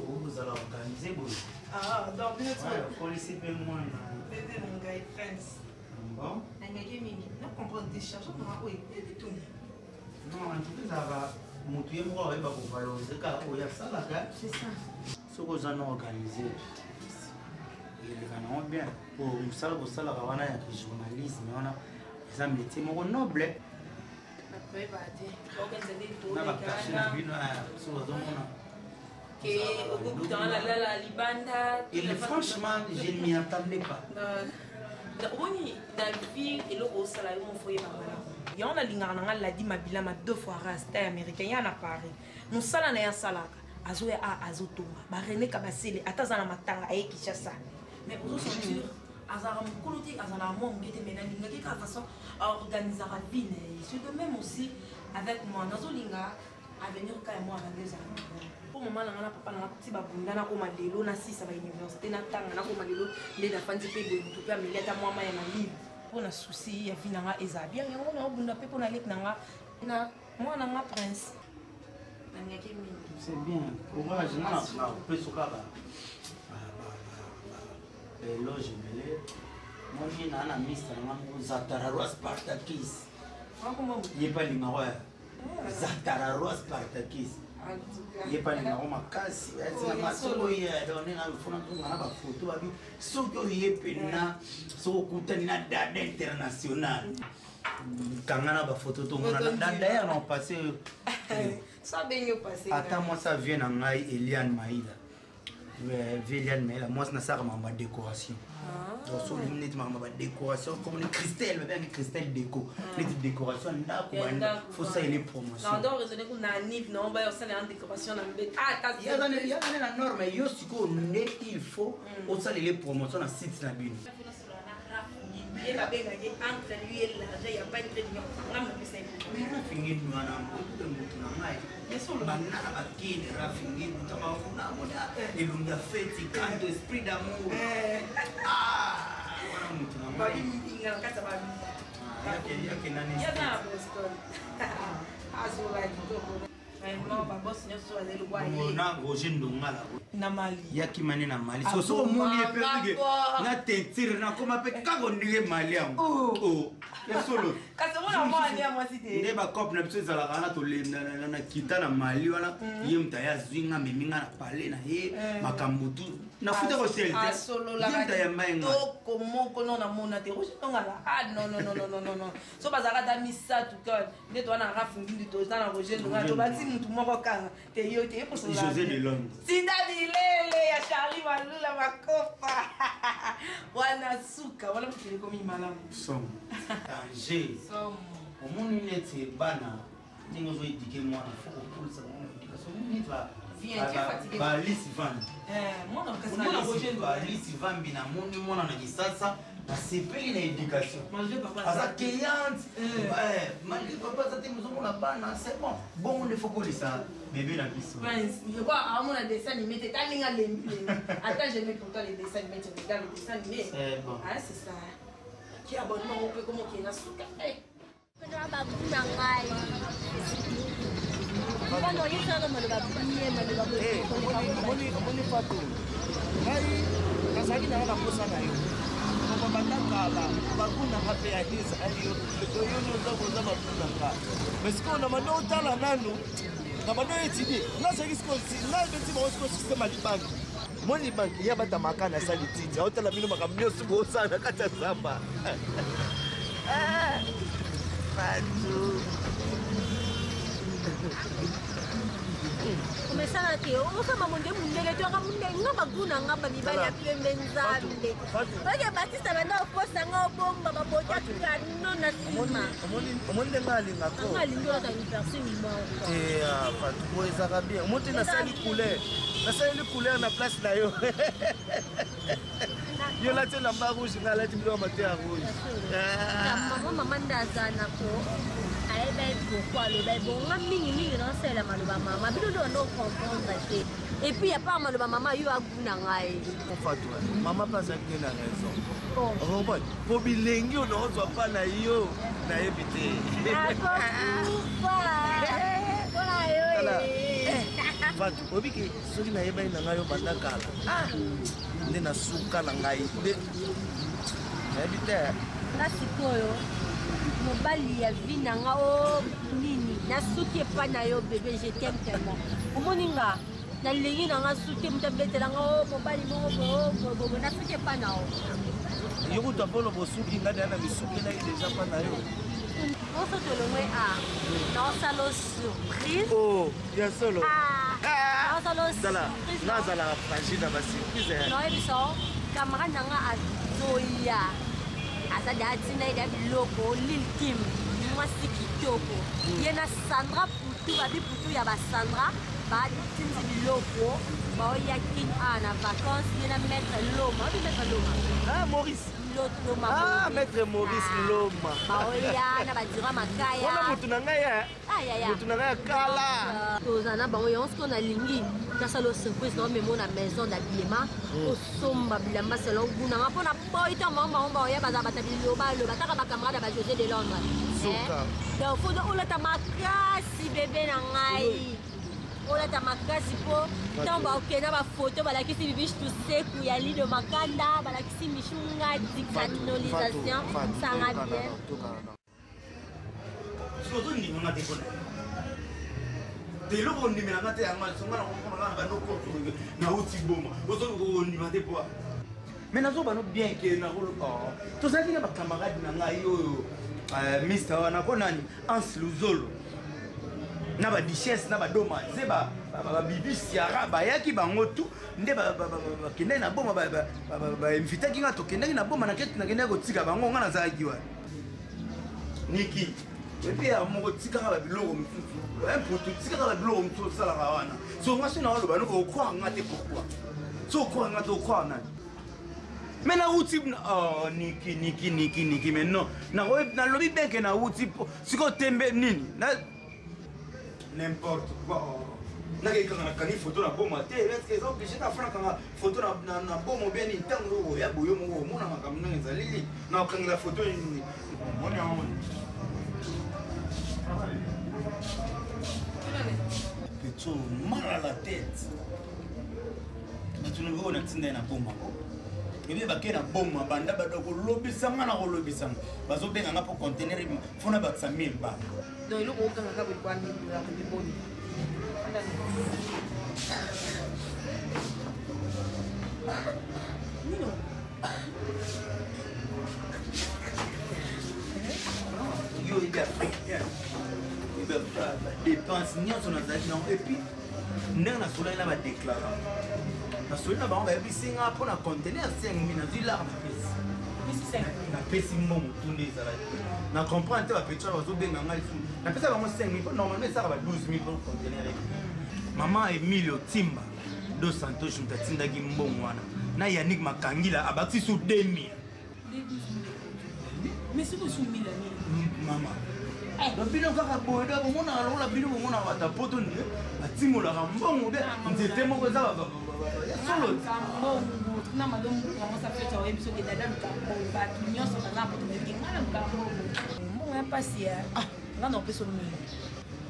okoki kozala organise boye. Ah, donc bino ti okolisi mpe mwana. Bebe na ngai prince. Bon. Nangaki mingi. Na comprendre décharge na oyo ebebi toni. Non, en tout cas ezalaka motu ye moko akoyeba kovalorize kaka oyo asalaka. C'est ça. Soki oza na organise eleka nango bien po mosala kosalaka wana ya journalisme wana eza métier moko noble. Na bakartier na bino soki ozomona Et franchement, je ne m'y attendais pas. Omoni na vie eloko osala yo mofo oyeba malamu yango nalingaka na nga ladi mabilama deux fois rasta ya américain ya na paris mosala na ye asalaka azoya a azotonga barene kabasele ata aza na matanga aye kinshasa mais ozosentir azalaka mokolo te azalaka mwa moke te mais nalingaki kaka façon aorganisaka vie na ye. C'est de même aussi avec moi, nazolinga avenir ka ya mwana nde ezala mpo mama na nga na papa na nga ti babunda nakoma lelo nasisa ba université natanga nakoma lelo nde nafandi mpe boye motu mpe ameli ata mwa mai ya malili mpo na souci ya vie na nga ezala bien yango naobunda mpe mpo na leki na nga na mwana nga prince nalingaki mingi. C'est bien, courage. Nga napesoka ba éloge ebele. Moni naa na mista na nga moko Zatararoi Spartakis, ye mpe alingako ya Zatararoi Spartakis, ye mpe alingako makasi azinanga. Soki oye donne na fona zonga na bafoto babi, soki oye mpena, soki okutani na dada international, kanga na bafoto tomona. D'ailleurs na passé ata mwasi avie na ngai Eliane Maila, vie Eliane Maila, mwasi nasalaka makambo ya décoration. Donc so olingi neti makambo ya badécoration comme ni Christelle, babengi Christelle déco, neti décoration ya ndako, faut salela promotion. Yazane na norme yo sikoyo nde il faut osalele promotion na site na bino. Ye babengaki entre lui et l'argent, ya pas une réunion nga mopesa ye. Rafingi wana motu motu na ngai banda na bakini. Rafingi moto akafuna mona elongi ya feti kanto esprit d'amour wana motu na ngai. Na kati ya yakendani. Yaza na Boston, azola kitoko vraiment. Babosi nyonso bazali lokwa ye. Na Roger Ndongala. Na Mali. Yakimani na Mali. So soki omoni ye mpe na teinture nakoma mpe kaka ondenge Mali yango ya solo. Kasi omona mwana ya mwasi te. Nde bacope na biso ezalaka wana, tolenda na kita na Mali wana, ye moto aye azwi nga, amemi nga na pale na ye, makambo tu nafuta kotel te. Asololaka. Ye moto ayamba ye nga. Toko moko no namona te Roger Tongala. Ah non, non, non, non, non, non, so bazalaka ata misato ka nde toza na Raf Ngindu, toza na Roger Ndongala, tobati mutu moko kaka te yo te. José de Londres. Tinda bilele ya Charlie Malula Makopa wana suka wana mokili ekomi malamu. Somo danger. Somo. Omoni neti bana ndenge ozoéduquer mwana, faut kokolisa bango na éducation neti Viens, tu es fatigué. Balisi vambi. Mwana kasi mwana Roger Ndongala. Balisi vambi, namoni mwana na Kisasa, nasepeli na éducation. Malgré papa aza keyante, malgré papa aza te, mozomona bana c'est bon. Bongo nde faut kolisa bébé na biso. Prince, je crois à mon dessin animé, t'es allé à lembi. Attends, j'aimais pourtant les dessins animés, tu regardes les dessins animés. C'est bon. Ah, c'est ça. Qui abonnement on peut comment qui est la souka. Eh. Babu na ngai mpona oyesana maloba bien maloba. Omoni, omoni Fato, ngai nazalaki nanga na posa na yo koma banda kala. Bagunanga mpe ya ezali yo to yo nyonso koza bagunanga, mais sikoyo na bando otala nanu na bando étudie, nazalaki sikoyo nabeti bango sikoyo système ya libanki. Moni libanki ya batamaka nasali titi aotala bino makambo nyonso bosala na kati ya zamba. Fatou. Omesalaki okama monde mundele toyaka mundele nga baguna nga bamibali ya pembe nzambe oke Batista banda oposa nga obomba babota kano na nsima. Omoni ndenge alingako. Nga alingi oyaka universe moko. Te Fatou, boye ezaka bien. Omoni te nasali couleur, nasaleli couleur na place na yo. Yo lati elamba rouge, nga alati biloko mate ya rouge. Mama, mama nde aza nako ayeba ye pourquoi aloba ebonga mingimingi naosalela maloba mama bino nde bando comprendre te. Et puis à part maloba mama yo aguna ngai. Fatou, mama mpe azalaki nde na raison. Ocomprendre po bilengi oyo naozwa mpa na yo nayebi te. Akokufa mpona yo ye. Fatou, oyebi ke soki nayebani na ngai yo banda kala ah, nde na suka na ngai nde nayebi te. Nga sikoyo mobali ya vie na nga o oh, nini nasuki epai na yo bebe, je t'aime tellement. Omoni nga nalingi na nga suki moto abetela nga o oh, mobali moko boye oh, boye, nasuki epai na yo. Yo kutu apolo bosuki nga deya na misukelaki deja mpa na yo. Oso tolongwe a naosala surprise. Oh, ya solo. Ah, naosala surprise. Nazalaka fragile na basurprise. Naoyebisa o camarade na nga azoya, aza deya atinda ye deya biloko. Lil Kim, mwasi kitoko, ye na Sandra Putu, babi Putu ya basandra, batindi biloko, baoya Kin awa na vacance, ye na maître Loma. Obi maître Loma? Ah, Maurice. Loma. Ah, maître Maurice Loma. Baoya na badira makaya. Wana motu na ngai motu na ngai ya kala. Tozala na bango yango. Soki nalingi nasala surprise na omemo na maison d'habillement, osomba bilamba selon goût nanga, mpona boyi to bango bango baoya bazala bata biloba loba taka bacamarade ya ba José de Londres. Donc faut olata makasi, bebe na ngai, olata makasi mpo ntango bakokenda bafoto balakisi Bibiche Tuseku ya Lido Makanda, balakisi Michu Ngadi canolisation sanga bien. Soki ozondimanga te mpona te, eloko ondimelanga te yango songa na kokoma na bando nauti boma, ozondima te po mais nazoba no bien ke nakolo tozalaki na bacamarade na ngai oyo mister wana ko nani Hans Luzolo na badichesse na badoma ze babibi siara, bayaki bango tu nde bakendaki na boma, bainvitaki nga, tokendaki na boma, nakendaki kotika bango. Nga nazalaki wana niki epi ya moko. Tikaka babiloko mosusu, mputu, tikaka babiloko mosusu osalaka wana. So nga so naoloba no okroire nga te. Pourquoi so okroire nga te? Okroire nani? Mais nauti, oh, niki niki niki niki, mais non, nalobi bien ke nauti. Sikoyo tembe nini? N'importe quoi. Nakei kanga nakangi foto na boma te. Eske eza obligé nafana kanga foto na boma bien nini? Ntango oyo ya boyo moko omona makambo ndenge ezaleli, nakokangela foto nini? Omoni yango petso, mal à la tête. Bato oyo natinda ye na boma ko ebe bake na boma, banda bada kolobisanga na kolobisanga, bazobenganga mpo conteneur fona bakisa 1000 ba. Donc eloko okangaka boye kwa 1000 $ beboni. Nino. Yo oyebi africain, badépense nyonso nazalaki nango. Et puis ndenge nasolaki na badéclarant, nasoli na bango, bayebisi nga mpo na conteneur 5000, nazwi lar, napesi napesi mbongo tunda ezalaki na comprendre te. Bapetro bazobenga ngai lisusu, napesa bango 5000 mpo normalement ezaka ba 12000 mpo conteneur. Mama Emilio Timba dos Santos moto atindaki mbongo wana na Yannick Makangila, abakisi su 2000. Mais soki osu 1000 ya nini? Mama, donc bino kaka boye, donc bomonaka lokola bino bomonaka bato ya poto nde batimolaka mbongo be nzete moko eza ya solo. Mbongo na madombo yango sa fete, oyebi soki dada luka mbongo, bato nyonso baza na poto bayebi nga na luka mbongo, mbongo ya mpasi ya nga na opesa mingi.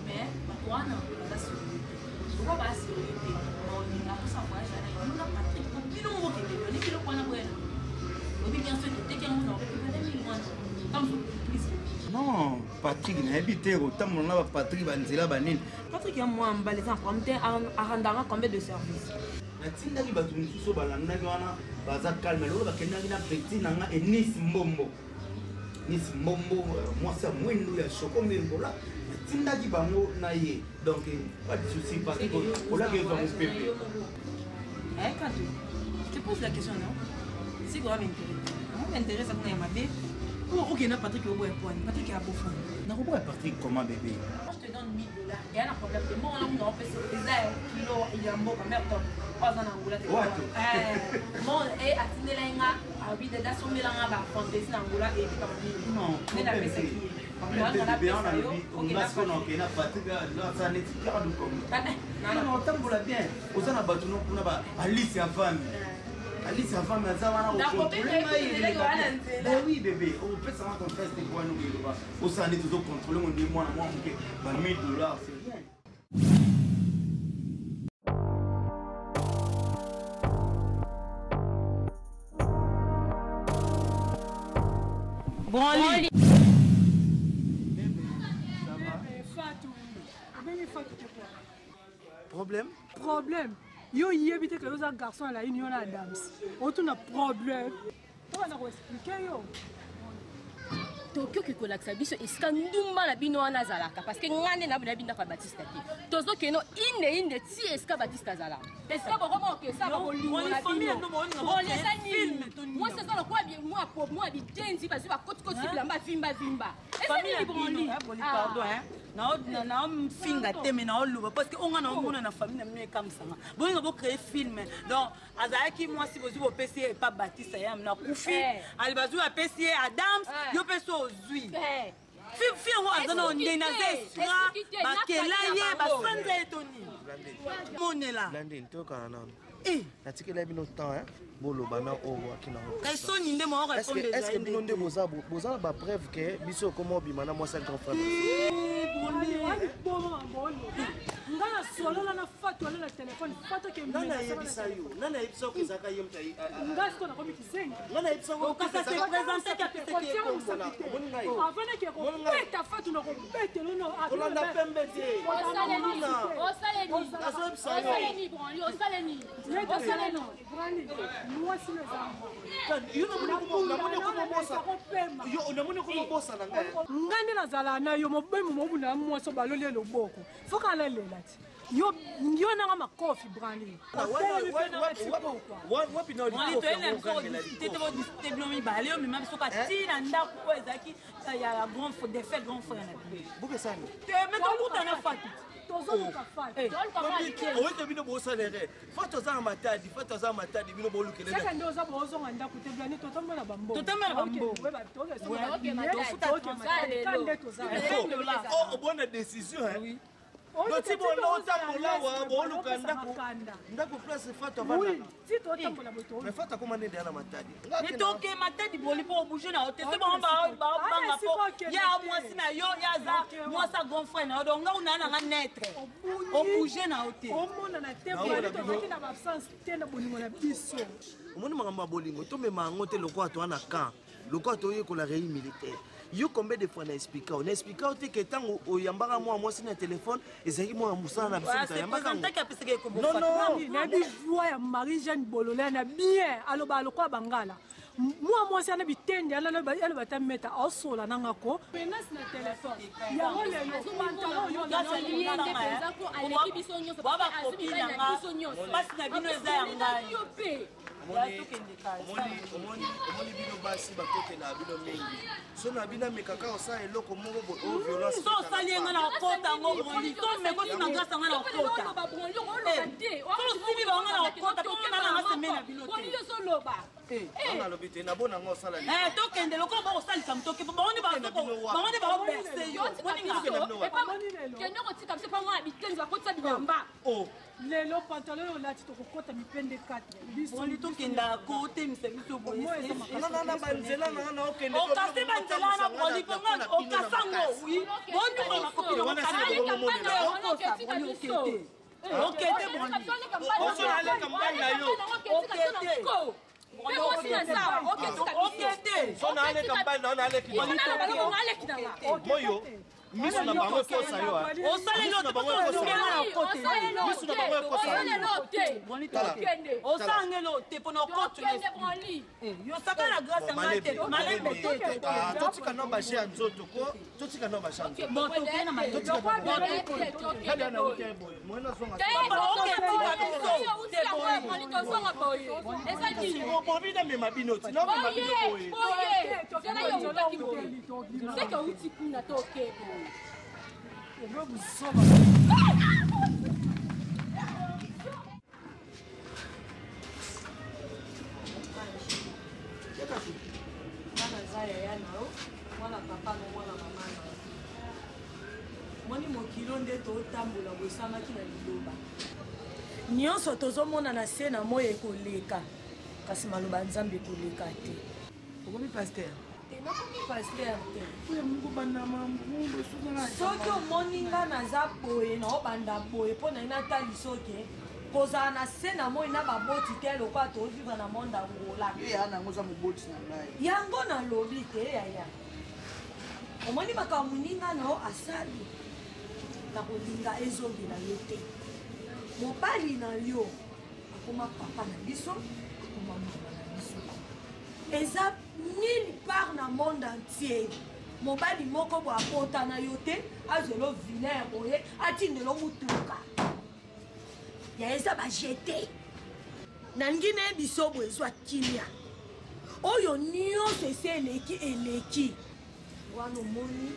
Mais bato wana baza sérieux te. Pourquoi baza sérieux te? Baolinga kosa voyage wana yo na Patrick po bino moko kende boni biloko wana boya na obi bien sûr toteki yango na récupéré mille wana comme plus. Non, Patrick nayebi te, kotambola na baPatrick banzela banini. Patrick ya mwa mbala eza na problème te, arandanga combien de service. Natindaki bato mosusu oyo balandaki wana, baza calme. Lokola bakendaki na petit na nga Enisi Mbombo, Nisi Mbombo, mwasi ya mwindu ya Shoko Mimbola, natindaki bango na ye. Donc pas de souci, Patrick olaki ezwa mopepe. Eh, Kato, je te pose la question, non? C'est quoi l'intérêt? Moi, l'intérêt, ça qu'on a mabe. Pour ok, na Patrick au bois point. Patrick a beau fond. Nakoboya Patrick comment, bébé? Moi, je te donne 1000 dollars. Il y a un problème. Moi, on a fait ça. Kilo, il y a un mot, merde, pas en Angola. Wato. Bon, et atindela nga, abi dada sombela nga ba fantaisie na Angola et puis comme Non, nde napesaki ye. Nga na Patrick aza neti garde comme otambola bien, oza na bato no kuna, Alice ya fami, Alice ya fami aza wana. Oui bébé, opesanga confiance te po wana okeloba osala neti ozocontrôle ngo nde mwana mwa moke. Ba 1000 dollars, c'est rien. Branli. Problème? Problème. Yo yebi te que oza garçon à la union na Adams. Otuna problème. Toi na ko expliquer yo. Tokoki kolakisa biso esika ndumba na bino wana azalaka, parce que ngai nde nayebi ndako ya Batista te. Tozokende inde inde ti esika Batista azalaka. Esika bokoma okesa bolingo na bino. Eza nini? Mwasi aza lokola mwa bitenzi bazwi bakotikoti bilamba vimba vimba. Eza nini Branli? Pardon, hein. Naofinga te, me naoloba parce que onga naomona na famille na bino ekamisanga. Bolinga bocréer film. Donc azalaki mwasi, bozwi bopesi ye epa Batista, ye amina kufi. Ali bazwi bapesi ye Adams, yo mpe so ozwi fi yango aza na ndenge aza estra, bakela ye, basanza ye to nini monela. Blandine, toyokana nano. Natikela bino temps boloba na oyo waki nango. Soni nde moko. Est-ce bino nde boza na bapreuve ke biso okoma obima na mwasi ya grand frère? Nga nasolola na Fatu wana na telefone. Fatu. Nani ayebisa yo? Nani ayebisa yo kezaka ye moto? Nga siko nakomi kizengi. Nani ayebisa yo? Avant nake kobeta Fatu, na kobetelo. Kolanda pembe te. Azoyebisa yo. Mwasi no eza. Namoni okomobosa na ngai. Nga nde nazala na yo mobemi mobuna ya mwasi oyo baloli ye loboko, foka nalela ti yo yo nanga makofi. Branli. Wapi na te bino mibale omema biso ka ntina ndako oyo ezalaki ya grand défait, grand frère na bino. Bokesani. Te, me tokutana Fatu. Tozoluka Fatu. Oyete bino bosalere Fatu aza na Matadi, Fatu aza na Matadi, bino bolukele. Saka nde oza bozonga ndako te, Blani, totambola bambongo. Totambola bambongo. Nde toza. Obona décision noti bona otambola wa booluka ndako, ndako place Fatu avandaka. Ti totambola boye. Mais Fatu akoma nde deya na Matadi. Toke Matadi boli mpo obouge na yo te, so bango babanga mpo ya mwasi na yo, ye aza mwasi ya grand frère na yo, donc nga una nanga netre, obouge na yo te. Omonana te, Blani, tozalaki na baabsence te na bolingo na biso. Omoni makambo ya bolingo, tomema yango te lokola toa na camp, lokola toyekola rei militaire. Yo, combien de fois na explika o na explika o te ke ntango oyambaka mwa mwasi na telefone, ezalaki mwa mosala na biso, moto ayambaka yango? Non, non. Nayebi voix ya Marie Jeanne Bolole na bien, aloba lokola bangala. Mwa mwasi ana bitende, aloba ta meta aosola nanga ko menace na telefone yango. Lelo pantalon oyo. Aleki biso nyonso. Mpasi na bino eza ya ngai. Omoni bino basi bakotela bino mingi, so na bino amekaka osala eloko moko boye oyo violence. So osali ye, nga na kokota yango. Broli, so mekosi na grâce nga na kokota. So osili bango, nga na kokota mpo nga nanga seme na bino te. Nga nalobi te nabona ngo osala. Tokende lokola bakosalisa motoke, bango nde baoberse yo. Kende kotika biso mpo mwana bitenzi bakotisa bilamba. Lelo pantalon oyo olati, tokokɔta mipende 4 biso. Boli, tokendaka kotemisa biso boye. Na banzela nanga na okende. Okase banzela wana, Broli, mpo nga okasango wi bonyonga makopi. Okete, Broli. Oso naleka mobali na yo. Okete. So naleka mobali na yo, naleki moyo, miso na bango ekosa yo. Osaleli Miso na bango ekosa. Osangeli te mpona okotu yosaka na grâce yanga te, malembe te. Totika no baje ya nzoto ko, totika no baje ya nzoto. Bon, tokei na malembe. Kadi na wuta boye, moyen nazonga. Bobi namema bino ti namema bino boye. Seke outi kuna, toke boye. Obe buzoba. Mwana aza yaya na yo, mwana papa no, mwana mama na yo. Moni mokilo nde totambola boye, esamaki na liloba nyonso tozomona na se na moi ekoleka, kasi maloba ya Nzambe ekoleka te. Okomi pasteur? Te, nakomi pasteur te. Oyo mokobanda mambu. Soki omoni nga naza boye, naobanda boye mpo na ye natalisa oke. Kozala na se na moi na baboti te lokola tovivre na monde Angola. Yo ya nango oza moboti na ngai. Yango nalobi te yaya. Omoni makambo moninga na yo asali na kolinga ezongela yo te. Mobali na yo akoma papa na biso, akoma mama na biso. Eza nulle part na monde entier. Mobali moko bo abota na yo te, azwelo villa ya boye, atindelo mutuka. Ya eza ba jete. Nalingi nayebisa yo boye, zwa kimia. Oyo nyonso esi eleki eleki. Wana omoni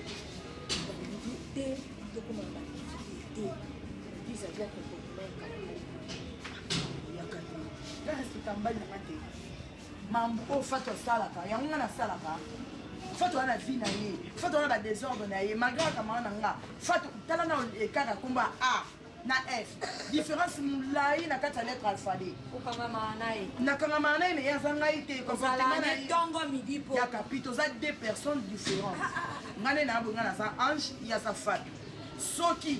balingi te tokoma na badifficulté vis-à-vis ya comportement ya camarade. Yaka te. Nga respecta mobali na nga te. Mambo oyo Fatou asalaka, yango nga nasalaka. Fatou wana vie na ye, Fatou wana ba désordre na ye, malgré camarade na nga. Fatou tala na écart ya kombo ya A na F. Différence mulayi na kati ya lettre alphabet. Okangamaka na ye. Nakangamaka na ye mais ye aza ngai te. Comportement na ye. Tongo midi po. Ya kapito oza deux personnes différentes. Nga nde na boye nga naza Ange, ye aza Fatou. Soki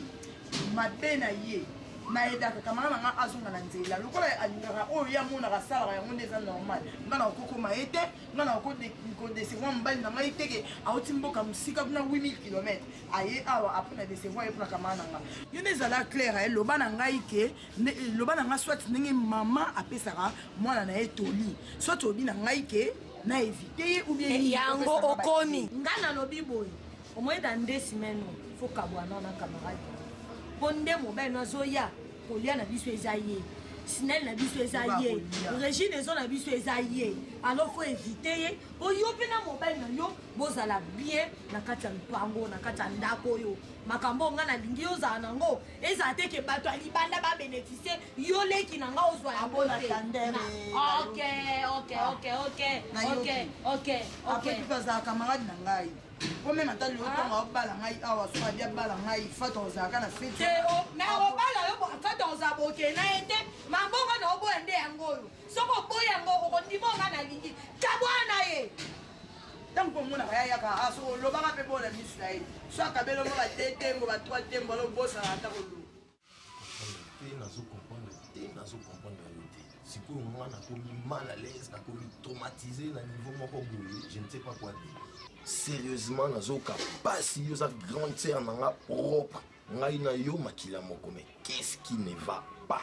mabe na ye nayedaka camarade na nga azonga na nzela lokola alingaka oyo ye amonaka asalaka yango nde eza normal. Nga na kokokoma ye te, nga na kodecevoir mobali na ngai te ke auti mboka mosika kuna 8000 kilomètres aye awa apres na decevoir ye mpona camarade na nga. Yo nde ezala claire, loba na ngai ke loba na nga soit ndenge mama apesaka mwana na ye toli, soit olobi na ngai ke na éviter ye ou bien nini, yango opesaka okomi. ba Nga nalobi boye, omoni dans 2 semaines faut kabwana na camarade. Po nde mobali no azoya kolia na biso eza ye, Snell na biso eza Ba ye, kolia. Régine ezo na biso eza ye. Alors faut éviter ye po yo pe na mobali na yo bozala bien na kati ya lupango, na kati ya ndako oyo. Makambo nga nalingi yo ozala nango, ezala te ke bato ya libanda ba bénéficier, yo leki na nga ozwa yango Abona te. tandem, Na- eh, Ok, ok, ok, ok, Na ok, yoki. ok, ok. Après, tu azala camarade na ngai. Po même ata lelo ntongo obala ngai awa, soki abi abala ngai, Fatou ozalaka na feti. Te, o, mais obala yo, bo, Fatou ozala boke na ye te, mambongo na oboya nde yango oyo. Soki oboya yango, okondima nga nalingi. Kabwana na ye. Ntango mpo omonaka ya yaka, ah, soki olobaka mpe bona misu na ye. Soki akabeli yango ba deux tembo, ba trois tembo, alors obosana ata koloba. Te, nazo comprendre te, nazo comprendre yo te. Sikoyo nga nakomi mal à l'aise, nakomi traumatisé na niveau moko boye, je ne sais pas quoi dire. Sérieusement, nazoka pasi, yo oza grande sœur na nga propre. Ngai na yo makila moko, mais qu'est-ce qui ne va pas?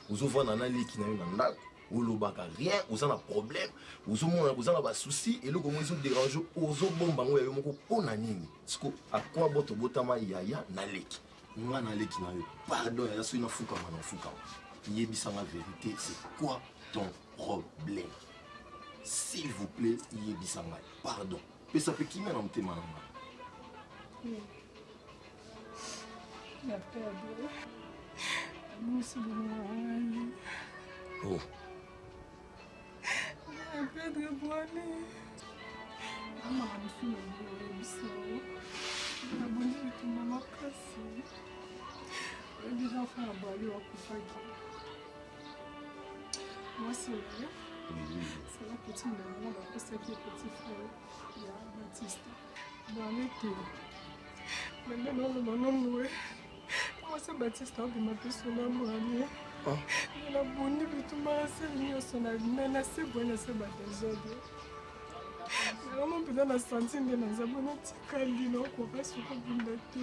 Ozovanda na leki na yo na ndako, olobaka rien, oza na problème, ozomona oza na ba soucis, eloko moko ezo déranger, ozobomba ngo ya yo moko mpo na nini? Siko à quoi bon tobotama yaya na leki? Nga na leki na yo, pardon yaya, soki nafukama na fukama. Yebisanga vérité, c'est quoi ton problème? S'il vous plaît, yebisanga, pardon. Pesa pe kimia na motema na nga. Na perdre. Musi bongo. Oh. Na perdre bwani. Mama musu na biso. Na bondi bitumba makasi. Oyebi jean frère Bwali akufaki. Mwasi na ye. Sala petit na yango bapesaki ye petit frère ya Baptiste. Bwali te. Meme naloba nanu e. Mwasi ya Baptiste abima mpe solo ya Bwali. Nabundi bitumba na se nyonso na se boye na se ba désordre. Vraiment mpenza na santi nde naza boye natikali nakoka soki kobunda te.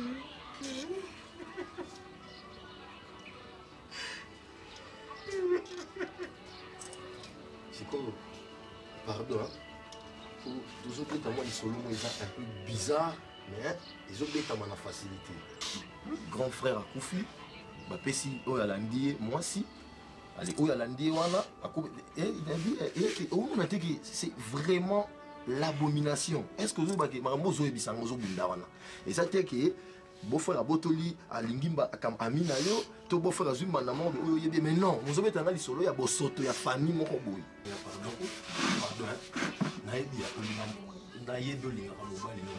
Sikoyo, pardon, hein? Tozobeta mwa lisolo moko eza un peu bizarre, mais ezobetama na facilité. Grand frère akufi, bapesi oyo alandi ye mwasi, allez, oyo alandi ye wana, David, omona te ke c'est vraiment l'abomination. Est-ce que ozobake makambo ozoyebisa yango ozobunda wana? Eza te ke beau-frère abotoli alingi mba, akam, ami na yo, to beau-frère azwi mbanda moko boye, oyo oyebi, mais non, ozobeta nga lisolo ya bosoto ya famille moko boye. Ya, pardon, pardon, hein. Nayebi ya kolinga, nayebi olingaka mobali na yo,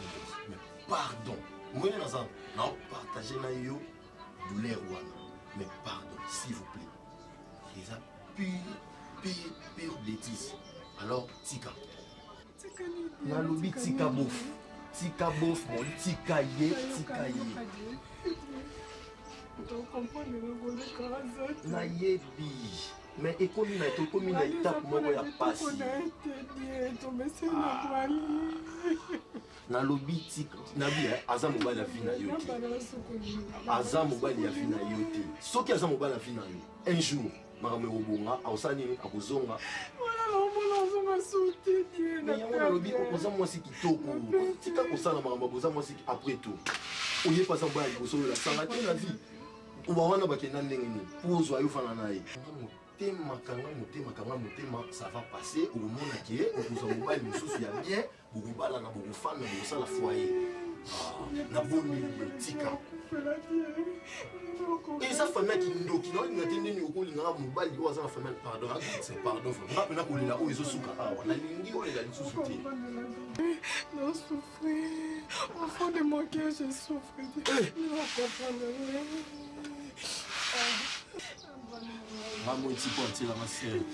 mais pardon, moyen naza na partager na yo douleur wana, mais pardon, s'il vous plaît. Eza pure, pure, pure bêtise. Alors, tika. Nalobi tika bof. Tika bof, mon tika ye, tika ye. Nayebi, mais ekomi na tokomi na étape moko ya pasi. Nalobi tika nabi aza mobali ya vie na yo te. Aza mobali ya vie na yo te. Soki aza mobali ya vie na yo, un jour makambo ekobonga, akosala nini, akozonga. Mais yango nalobi oza mwasi kitoko, tika kosala makambo oza mwasi. Après tout oye mpe aza mobali ya liboso oyo asanga te na vie. Oba wana bakenda ndenge nini mpo ozwa yo fana na ye. Motema kanga motema, kanga motema, ça va passer. Okomona ke okozwa mobali mosusu ya bien, bokobalana, bokofanda, bokosala foyer. Naboni tika eza famille ya kindoki. Naolinga te ndeni okolingaka mobali oyo aza na famille. Pardon, pardon, nga mpena kolela oyo ezosuka awa, nalingi olela lisusu te. Non, souffrir. Au fond de mon cœur, je souffre. Non, comprendre. Nga moi tipo atielanga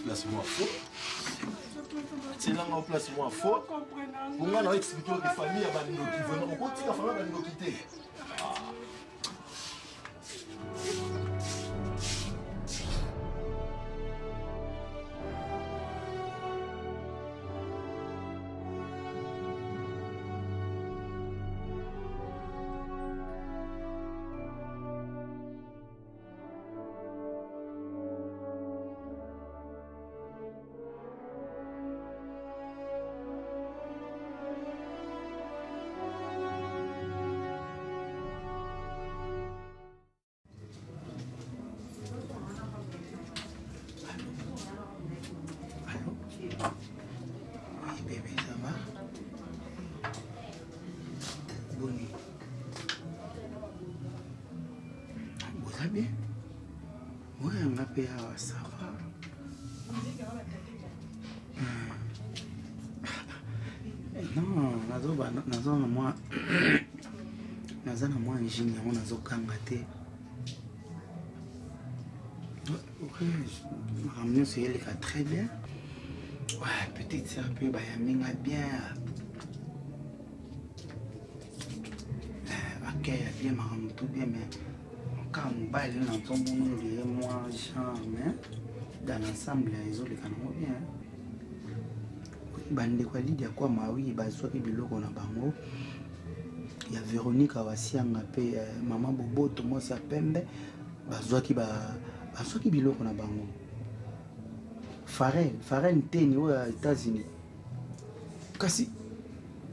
place mwa faux, atielanga place mwa faux. Bonga na expliquer oke famille ya bandoki, vraiment okotika famille ya bandoki te. Bébé, ça va? Boni. Boza bien? Ouais, nga pe awa, ça va. Non, nazo na mwa naza na mwa angine yango nazokanga te. Makambo nyonso eyeleka très bien. Ouais, petite sœur mpe bayambi nga bien. Accueil ya bien, makambo tout bien, mais kaka mobali nazomona ondire mwa genre, mais dans l'ensemble ezoleka nango bien. Bandeko ya Lidia Kwama, oui, bazwaki biloko na bango ya Véronique Awasianga mpe mama Boboto mwasi ya pembe, bazwaki bazwaki biloko na bango. Farel Farel Nteni oyo ya États-Unis, kasi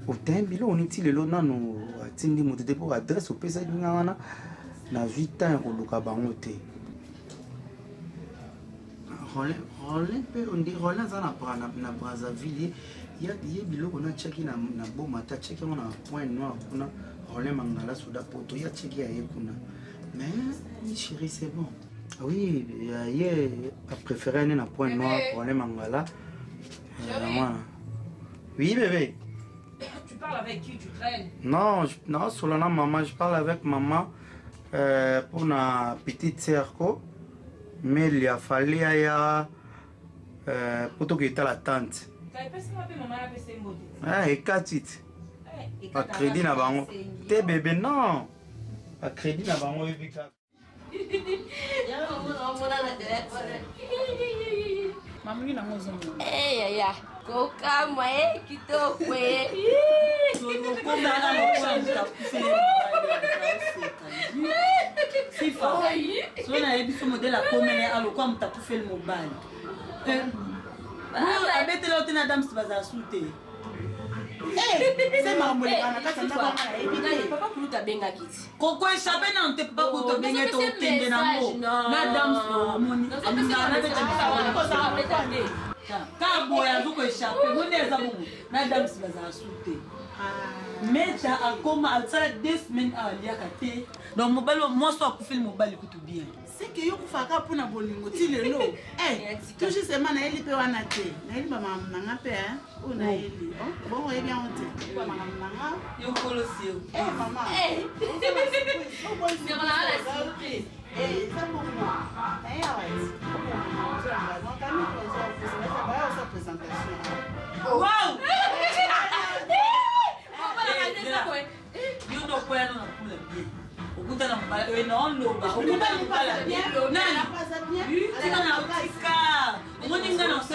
otin biloko neti lelo nano atindi moto te mpo adresse opesaki nga wana, nazwi temps ya koluka bango te. Rolin mpe ondi Rolin aza na Brazzaville, ye biloko natiaki na boma te, atiaki yango na Point Noir kuna. Rolin Mangala soda poto, ye atiaki ya ye kuna. Mais chéri, c'est bon, oui, ye apréféré ne na Point Noir. Rolin Mangala mwana. Oui bébé. Tu parles avec qui? Tu traînes? Non, non, Solana maman, je parle avec maman pour na petite sœur ko. Mais il a fallu aya pour to kita la tante. Ah, ekati te. Ba crédit na bango. Te bébé non. Ba crédit na bango ebi kaka. Mamungi nango ozomona. Eh yaya, kokamwa e kitoko e. Sifa, so nayebi so modele akomele alokwa moto akufeli mobali abetela yo te na Dams bazala su te. Se makambo elekaka na kati ya ndako wana, nayebi te. Papa Kulutu abengaki ti. Koko échappe nano te. Papa Kulutu abenge te, okende nango na Dams omoni kaka boye azo koéchappe ngo nde eza bongo. Na Dams bazala su te. Meta akoma asala 2 semaines awa aliaka te. Donc mobali, mwasi akufeli mobali kutu bien. Seke yo kufaka mpona bolingo ti lelo. Tout justement nayeli mpe wana te, nayeli bamakambo na nga mpe oyo nayeli bongo oyebi yango te, bamakambo na nga. Yo kolosi yo. Mama, eza bongo naye awa ti présentation. Wow! Yo nde okweyano na kula bien, okutana mobali oyo naoloba, okutana.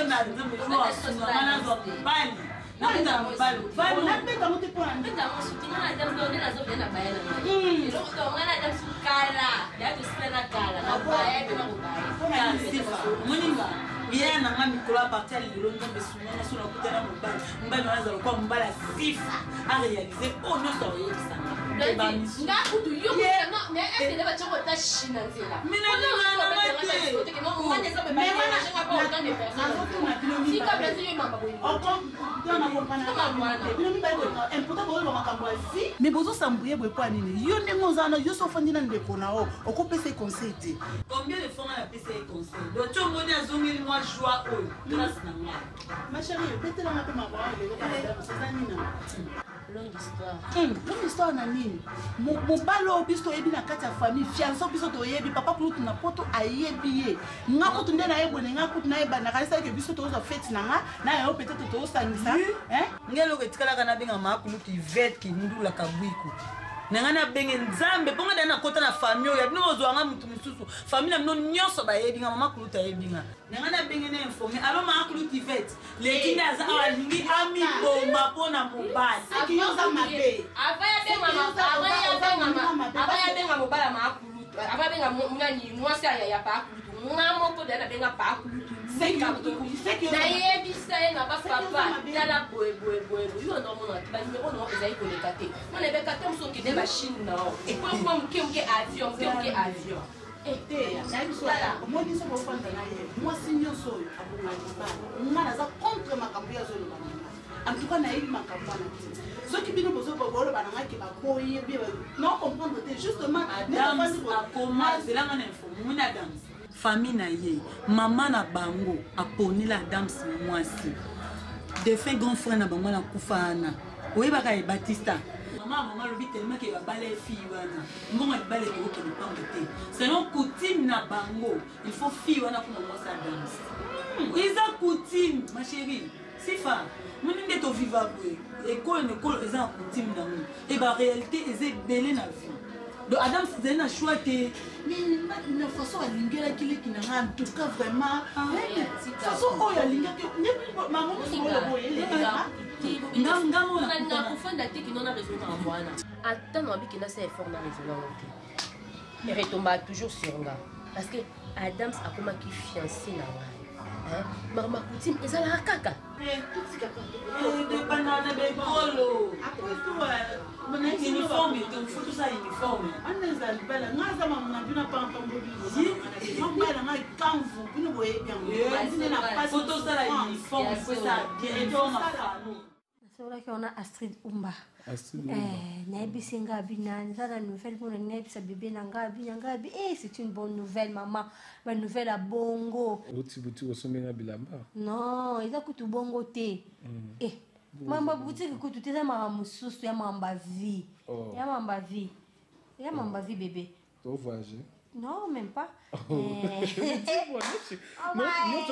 Nzambe nzambe jour asunga nga nazwa mobali nakutana mobali fani nabeta yango te mpo na nini? Moninga ya na nga mikolo a partir ya lelo nzambe esunga nga so nakutana mobali mobali wana aza lokola mobali ya sifa aréalise oyo nyonso akoyebisanga nga kutu yo mais est-ce que batiako ata shi na nzela Mais bozosambuye boye mpo ya nini? Yo ndenge oza wana, yo so ofandi na ndeko na yo, okopesa ye conseil te. Combien de fois nga napesa ye conseil? Donc ti omoni azongeli mwa joie oyo grâce na ngai. Ma chérie, betelanga mpe makambo wana lelo kaka eza nini yango? Longue histoire. Longue histoire na nini? Mobali oyo biso toyebi na kati ya famille, fiance oyo biso toyebi, papa kulutu na poto ayebi ye. Nga kutu nde nayebone, nga kutu nayeba, nakanisaki ke biso tozwa fete na nga, na yo peut-être tozosangisa. Hein? Ngai eloko etikalaka nabenga maa kulutu Yvette Kindula Kabwiku. Na ngai nabenge Nzambe mpo ngai dai nakota na famille oyo ya bino bozwa nga motu mosusu. Famille na bino nyonso bayebi nga, mama kulutu ayebi nga. Na ngai nabenge na informe. Allo maa kulutu Yvette. Leki nde aza awa alingi amiboma mpo na mobali. Avant yabenga mobali ya maakulutu, avant abenga nani mwasi ya ya paakulutu, nga moko deya nabenga paakulutu nayebisa ye na bapapa tala boye boye boye boye yo ndo omona te banimero na ezali koleka te mona ebeka te mosu okende bachine na yo ekoma moke moke avion moke moke avion. Te, nayebi so omoni soki ofanda na ye mwasi nyonso oyo abonga libala. Nga naza contre makambo ye azoloba na nga. En tout cas nayebi makambo wana te. Soki bino bozoloba na nga ke baboyi ye, na comprendre te justement. Adams akoma zelanga na info moni Adams famille na ye mama na bango aponela Adams mwasi défunt grand frère na bango na kufa wana oyebaka ye Batista mama mama alobi tellement ke babala ye fille wana mbongo ya libala ekokokende pamba te selon coutume na bango il faut fille wana akoma mwasi Adams eza coutume ma chérie sifa moni nde toviva boye ekolo na ekolo eza na coutume nango e baréalité eza ebele na vie donc Adams ezali na choix te. Mais na façon alingelaki leki na nga, en tout cas vraiment façon oyo alingaki mama mosusu oyo elekaka nakofanda te kino na raisonne makambo wana ata na wabiki nasala effort na raisonne yango te eretombaka toujours sur nga parce que Adams akomaki fiancé na ngai makambo ya coutume ezalaka kaka dépendant na bekolo uniforme te faut tosala uniforme wana eza libala nga aza mama na bino apampambobinombala ngai kamvu bino boyebi yango faut tosala uniforme faut esala bien uniforme ya famille. Nasololaki wana Astrid Umba. Nayebisi nga abi na eza na nouvelle mpona nayebisa bebe na nga abi na nga abi eh, c'est une bonne nouvelle maman, ba nouvelle ya bongo. Oti boutique osombi nga bilamba? Non, eza kutu bongo te. Eh, makambo ya boutique kutu te, eza makambo mosusu ya makambo ya vie. Ya makambo ya vie. Ya makambo ya vie bébé. To voyager? Non, même pas. Nyonso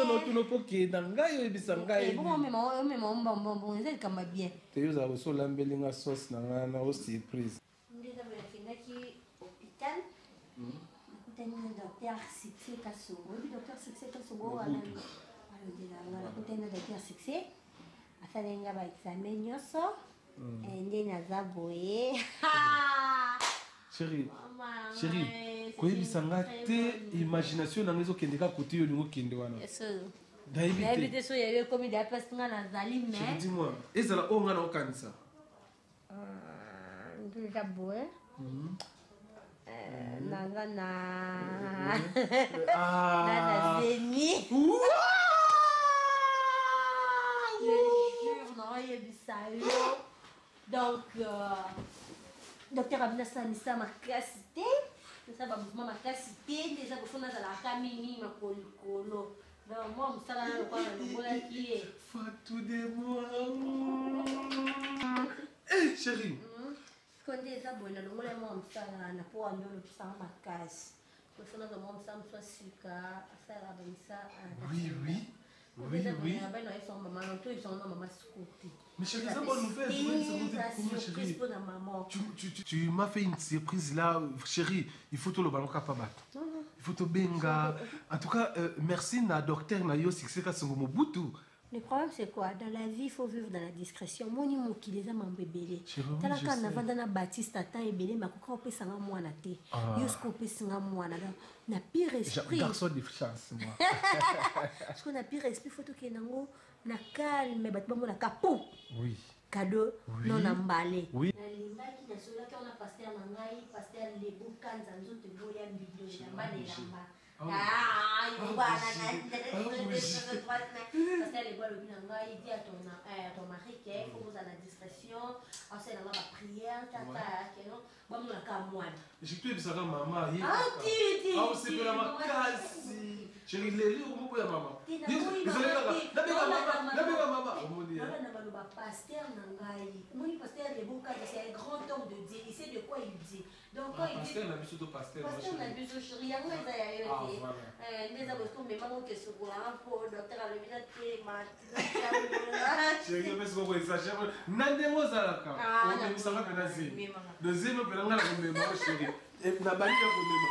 na otuna mpo okende na ngai oyebisa ngai. Bongo omema omema ombambombo eza likambo ya bien. Te yo ozala kosi olambeli nga sauce na ngai na o surprise. Nde eza boye nakendaki hôpital nakutani na docteur Succès Kasongo. Oyebi docteur Succès Kasongo wana alobela nga nakutani na docteur Succès asaleli nga ba examen nyonso nde naza boye. Chérie, chérie, koyebisa nga te imagination na nga ezokende kaka kote yo olingi okende wana. Nayebi te so yebi ekomi deya place nga nazali mais. Chérie, dis-moi, ezala oyo nga naokanisa. Nde eza boye. Naza na na zemi. Je jure naoyebisa yo. Donc docteur abina asalisa makasi te, nasala bamouvement makasi te, nde eza kofo nazalaka mingi makolo likolo. Donc mwa mosala na lokola nalongolaki ye. Fatou de moi. Eh chérie. Sikoyo nde eza boye nalongola ye mwa mosala wana mpo ande olobisanga makasi. Kofo nazwa mwa mosala mosusu ya sika asala bamisa. Oui oui. Oui, oui. Mais chérie, c'est bonne nouvelle. Surprise pour la maman. Tu m'as fait une surprise là, chérie. Il faut tout le ballon capable. Non, non. Il faut tobenga. En tout cas, merci na docteur na yo Succès Kasongo Mobutu. Le problème c'est quoi? Dans la vie, il faut vivre dans la discrétion. Moni mokili eza mambo ebele. Chérie, oui, Tala je kaka sais. navanda na Baptiste ata ebele mais akoka kopesa nga mwana te. Ah. Yo soki opesi nga mwana donc na pire esprit. Garçon de chance moi. Soki na pire esprit faut tokende yango na calme bato bamonaka po. Oui. Cadeau Oui. non na mbale. Oui. Nalingaki nasololaki wana pasteur na ngai, pasteur Lebo Kanza nzoto eboya mbindo elamba na elamba. Ah oui. Ah, yo Ah, bana oui. na Ah, oui. Pasteur Lebo alobi na ngai, dis à ton à ton mari que il faut kozala na discrétion, asala nga ba prière tata que non bamonaka mwana. Jitoyebisaka mama ye Ah, ti, ti, aosepela ti. makasi. Chéri, leli okomoboya mama. Te, namoni Ezali mama kaka, te. nabenga Naolanda mama, nabenga mama. Omoni, eh. Naolanda maloba pasteur na ngai. Omoni pasteur Lebo Kanza, c'est un grand homme de Dieu. Il sait de quoi il dit. Donc quand Ah, il dit pasteur na biso to pasteur, ma pasteur na chérie. biso chéri, yango eza ya yo Ah, te. voilà. Nde eza boye, soki omemaka oke sokolanga mpo docteur alobi na telema. Chéri, opesi koko exagère. Na ndenge ozalaka, Ah, omemisaka mpe na zemi. Memaka. Na zemi mpe na ngai na komema yo, chéri. Eh, nabandi na komema.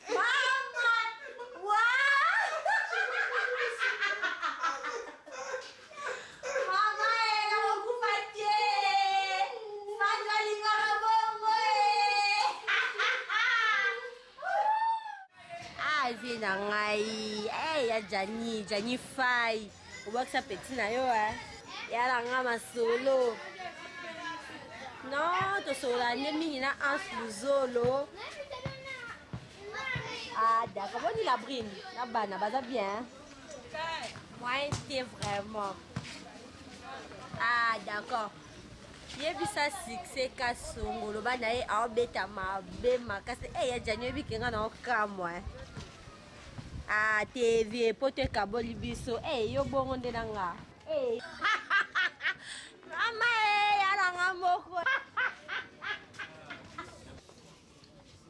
Mama! Wa! Mama, eh, nakokufa te! Bato balingaka bongo, eh! Ah, vie na ngai eh, ya Jani, Jani Fai obwakisa peti na yo eh. Ya na nga masolo non tosolola nde mingi na Anse Luzolo. Ah, d'accord. Boni la brine na bana baza bien moyen te vraiment. Ah, d'accord. Yebisa Succès Kasongo loba na ye aobeta mabe makasi. Eh, ya Jani oyebi ke nga na okamwa eh. Ah, TV po to ekaboli biso. Eh, yo bongo nde na nga. Eh. Mama eh, ya na nga moko.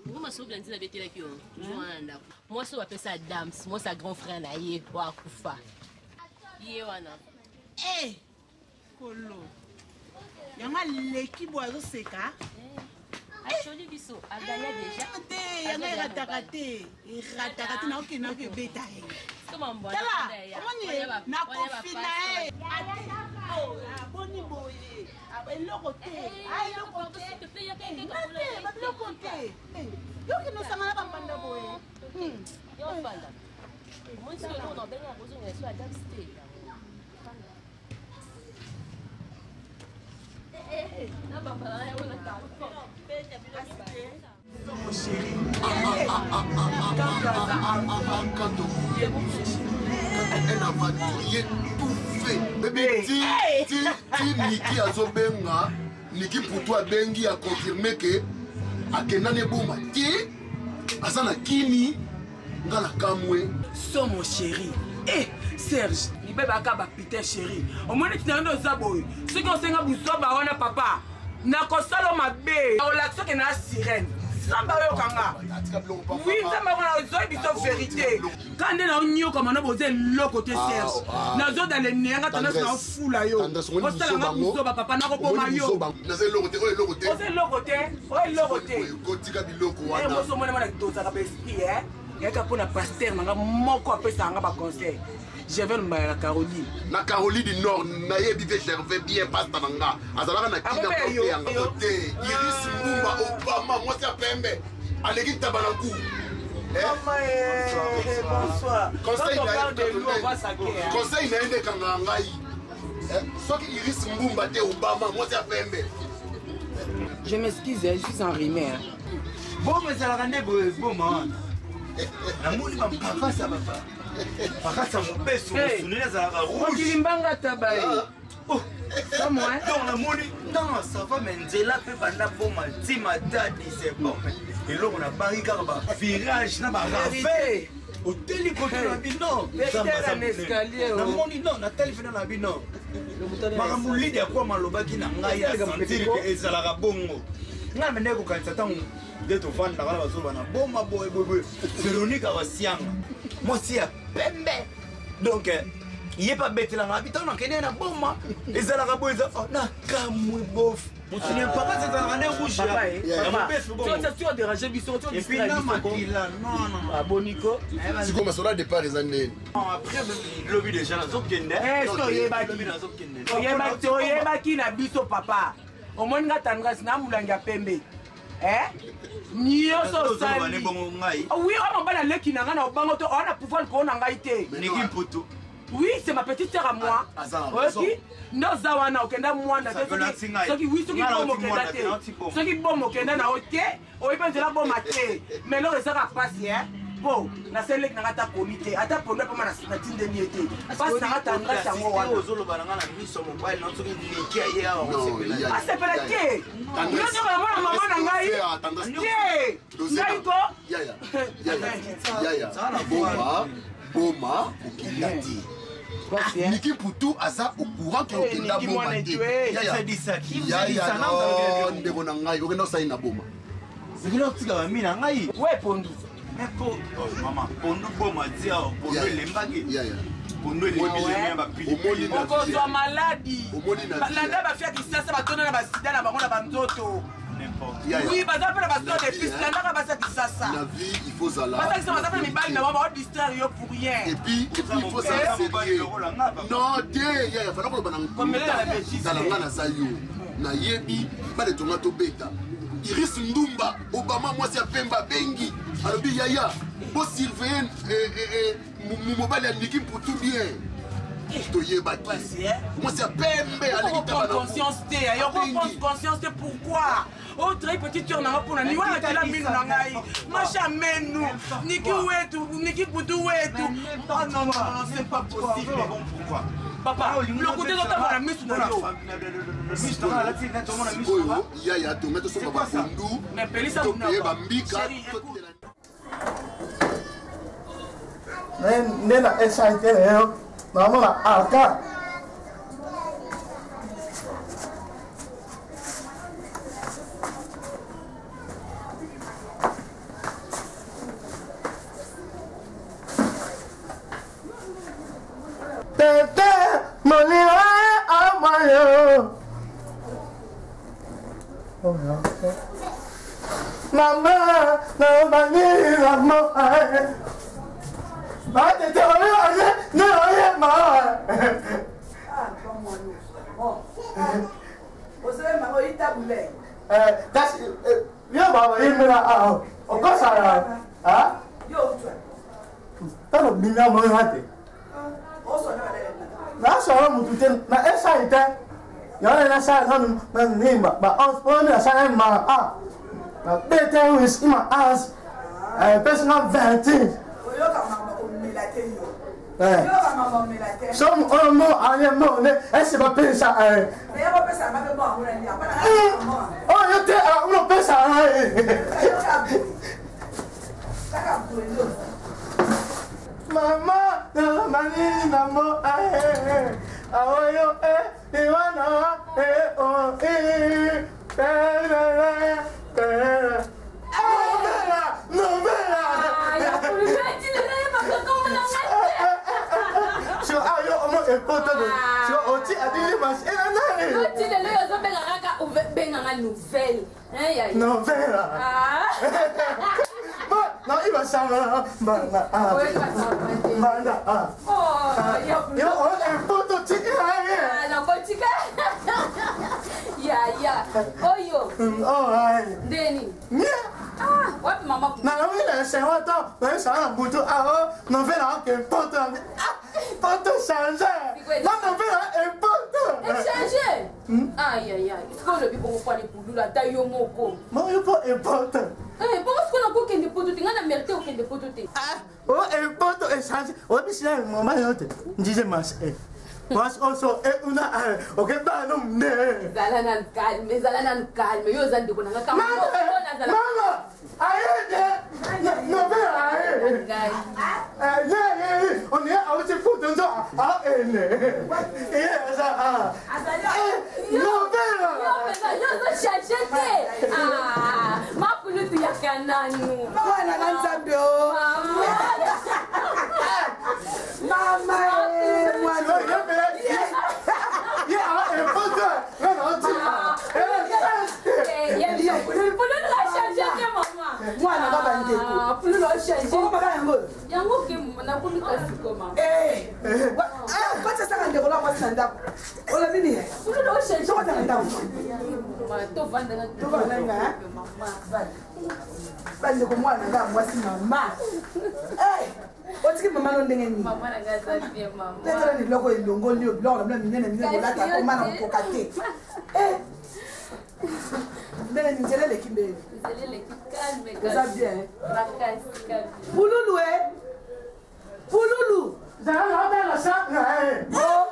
Ngo masolo ntina abetelaki yo toujours wana na ndako. Mwasi oyo bapesa Adams, mwasi ya grand frère na ye oyo akufa. Ye wana. Eh, kolo yango aleki boye azoseka. Asholi biso, aganya déjà. Te, yango erataka te, erataka te, naokende naoki ebeta ye. Tala, Tala, omoni nakofina ye. Boni boye, eloko te, eloko te, te, babiloko te. Yokende osanga na bambanda boye. Yo fanda. Mwasi oyo na benga kozonga so Adams te. Na bambala na yo na Chéri. Quand un aventurier tout fait. Bébé, ti, ti, ti, Niki azobenga, Niki Poutou abengi a confirmé que akenda ne boma te, aza na kini, nga na kamwe. Somo chéri. Eh, Serge, libebaka bapite chéri. Omoni tina nde oza boye. Soki osenga buzoba wana papa, nakosala mabe. Olakisa oke na sirène. Nzambe ayokanga. Oui, Nzambe akona ozoyi biso vérité. Ka nde naonyokama na boza eloko te Serge. Nazodala eneyanga tendance naofula yo. Osalanga buzoba papa nakoboma yo. Naza eloko te, oyo eloko te. Oza eloko te, oyo eloko te. Kotika biloko wana. Moso omona mwana tozalaka baesprit e yaka mpo na paster na nga moko apesaka nga baconseil Gervais Mbaya na Caroline. Na Caroline du Nord, nayebi te Gervais bien pasta na nga. Azalaka na kina Akobe yo, porte yanga yo. te. Iris Mbumba Obama mwasi ya pembe. Aleki ntaba na nku. Mama, eh, bonsoir. Conseil Quand on na ye- parle de nous, on va saquer, hein. Conseil na ye nde ekangaka ngai. Eh, soki Iris Mbumba te Obama mwasi ya pembe. Je m'excuse, je suis enrhumé. Hein. Boma ezalaka nde boye boma wana namoni bampakasa bapa pakasa mobesu mosuneli ezalaka Mokili mbanga taba ye. Donc namoni ntango sava me nzela mpe banda boma ntima tadi c'est bon mais eloko nabangi kaka bavirage na barafe oteli kote na bino. Betela na escalier, oh. Namoni non natali mpena na bino makambo lide ya kwama alobaki na ngai ya santire ke ezalaka bongo. Ngai mende kokanisa ntango nde tovandaka na bazoloba na boma boye boye boye Véronique awasianga mwasi ya pembe donc ye mpe abetelanga abi ntango nakende na boma ezalaka boye eza oh, na kamwe bof. Mosuni ya mpaka ezalaka nde rouge ya mobesu bongo. Tu oderange biso Et puis na makila non non. Aboniko. Sikoyo masolo ya départ eza ndeni. Après lobi déjà nazokende. Toyebaki toyebaki na biso papa. Omoni nga tendresse na molangi ya pembe. Nyonso osali. Oui, oyo mobali aleki na ngai na obango to oya na pouvoir likolo na ngai te. Niki Mputu. Oui, c'est ma petite sœur à moi. Oyoki nde oza wana okenda mwanda te soki wi soki boma okenda te soki boma okenda na yo te oyebi nzela boma te mais loko ezaka mpasi po nasali leki nanga ata komi te ata pondo apama natindeli ye te mpasi nanga tendresse yango wana ozoloba nanga na miso mobali na soki niki aye awa asepela te yo nzoka na mwana mama na ngai te ngai ko yaya boma boma okenda te Niki Putu aza au courant ke okenda boma te yaya no ndeko na ngai okenda osali na boma okenda otika bami na ngai we pondu mama pondu boma tia pondu elembaki pondu elembi bapilipili okozwa maladi landa bafi ya kisasa batonda na basida na bango na banzoto. Oui, baza mpe na baso de piste landaka basi ya kisasa. Na vie il faut zala. Basi ya kisasa baza mpe na mibali na bango baodistraire yo pour rien. Et puis il faut zala sérieux. Non te yaya fana koloba na zala nga naza yo nayebi bana etonga tobeta Iris Ndumba Obama mwasi ya pembe abengi alobi yaya bosurveille mobali ya Niki Mputu bien toyebaki mwasi ya pembe aleki conscience te yoko prendre conscience te pourquoi otrahi petite sœur nanga mpona nini wana tela minu na ngai masha menu niki wetu niki butu wetu. Oh non non non, c'est pas possible. Papa, lokuta ezotambola na misu na yo. Sikoyo yaya tonga tosomba bapondu topeye bambika. Nde na esante na yo namona aka tete molio amayo. Mama, nobani mo ba tete oyo aye ne oye ma. Kasi yo baba yembela aho okosala ah tano bina mo hate na sọ̀rọ̀ mutu te na esa ite yọrọ na sa nanu na nimba ba on na sa ma ah na bete with ima as personal vertige. So oyo mo aye mo ne ese ba pesa oyo te uno pesa mama na mani na mo aye awoyo e iwana e o e pe pe novela so ayo omo ekota so oti adili mas ena nani oti lelo ozobenga kaka obenganga nouvelle novela na iba sama banda a banda a yo o epoto tika ye na botika ya ya oyo oh ai ndeni nia ah wapi mama na na wila se wa to na sa na butu a o novela ke poto ah poto changer na novela e poto e changer aïe aïe aïe sikoyo olobi bongo pwani pululu ata yo moko mo yo po e poto bongo sikoyo nakokende poto te ngai na mérite okende poto te o e poto e changer oyebisi na mama yo te ndize mas e mas also e una oke bana mne zala nanu calme zala nanu calme yo oza ndeko nanga mama ayede novela aye ye on est auti poto nzo a ene ye aza a novela yo ozochange te mapulutu yaka nanu mwana na nzambe o mama mwana ye a epoto nga na oti Koti asaka ndeko na mwasi na ndako. Olobi nini? Tokota na ndako. Tovanda nga. Bandeko mwana nga mwasi mama. Otiki mama no ndenge nini? Tetala na eloko elongoli yo biloko na bino minene minene kolata koma na kokoka te. Ndenge nini nzela eleki ndenge? Eza bien. Pululu e. Pululu.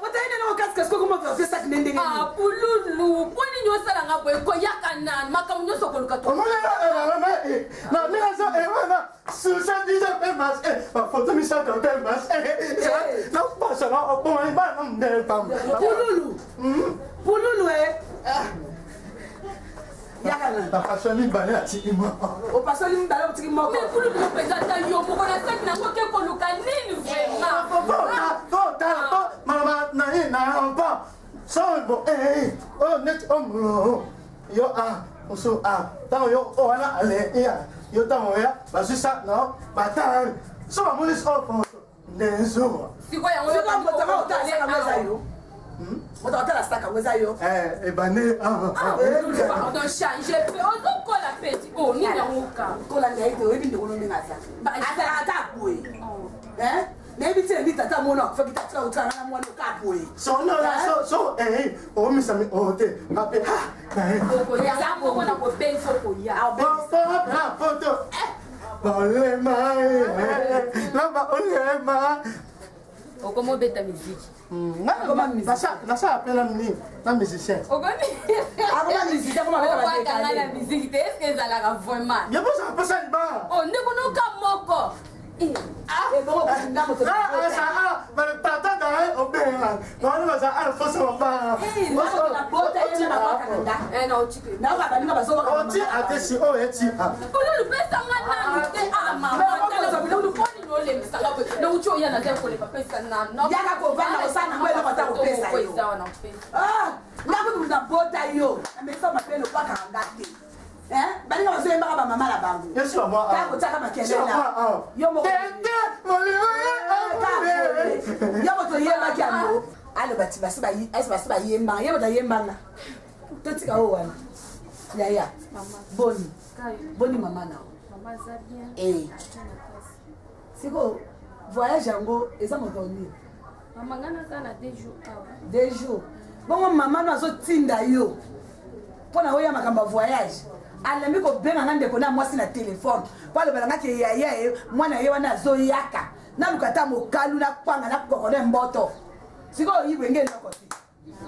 Otali nano kasi kasi kokoma opesaki nde ndenge nini? Pululu, mpo nini osalanga boye? Koyaka nani makambo nyonso koluka Pululu. Pululu e. Yaka nani? Bapasoli mibale atiki moko. Opasoli mibale otiki moko. Mais pululu yo mpenza ata yo moko na saki nango ke koluka nini vraiment? Mama na ye na mpo sobo oyo neti omulo yo a mosusu a ntango yo wana ale ya yo ntango oya bazwi sa na batali so bamoni oyo nde zuwa sikoyo yango Sikoyo moto yango otala saka yango eza yo. Moto otala saka yango eza yo. ebandi pardon, change mpe ozokola peti o nini yango ka Kola na ye te oyebi ndeko no ndenge aza. Azalaka kaka boye. Nayebi te ebi tata mwana akufaki tatika kotika nga na mwana oka boye. sonola so omisami oyo te ngape okoya moko na kobengisa okoya poto olema lamba olema okoma obeta miziki. Nasala mpe nani na musicien. Akoma musicien, akoma abeta obwakanga na badekale. miziki te, eske ezalaka vraiment? Ye bozala mposa libala. O ndeko noka moko. Tata na ye obenga wana baza alfosa mabala. Oti atesi oyo eti. Pululu, pesanga nanu te. Mama, poni olembisanga boye? Nauti oya naza kolemba, pesa nanu. Yaka kovanda kosala nango eloko ata kopesa yo. Nga kutu mutu abota yo namekisa mabele okwakaka nga te. Baninga bazoyembaka bamama na bango kaka kotiaka makelela. Yo moko yo moto oyembaki yango aloba ti basi bayembanga ye moto ayembanga totika oyo wana. Yaya boni boni mama na yo sikoyo voyage yango eza mokolo nini? Mama, nga naza na 2 jours awa. 2 jours bongo mama no azotinda yo mpo na oya makambo ya voyage alembi kobenga nga ndeko na mwasi na telefone mpo alobela nga ke yaya ye mwana ye wana azoyaka naluka ata mokalu nakwanga nakokone mboto. Sikoyo oyibwenge eloko te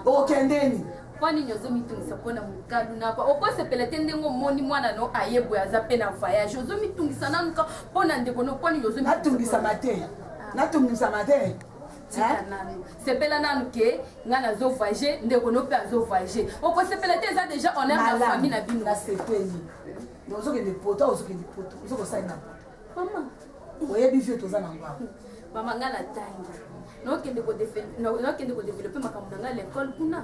okokendeni. Mpo nini ozomitungisa mpona mokalu nakwa? Okosepela te ndenge omoni mwana no aye boye aza mpe na voyage, ozomitungisa nanuka mpo na ndeko no. Mpo nini? Natungisama te, natungisama te. Tika nanu, sepela nanu ke ngai nazo voyage, ndeko no mpe azo voyage. Okosepela te? Eza déjà honneur na famille na bino. Nasepeli. Ozokende poto, ozokende poto, ozokosali na poto. Mama, oyebi vie toza nango awa. Mama, ngai natangi, nakende kodévelopper makambo na ngai l'école kuna.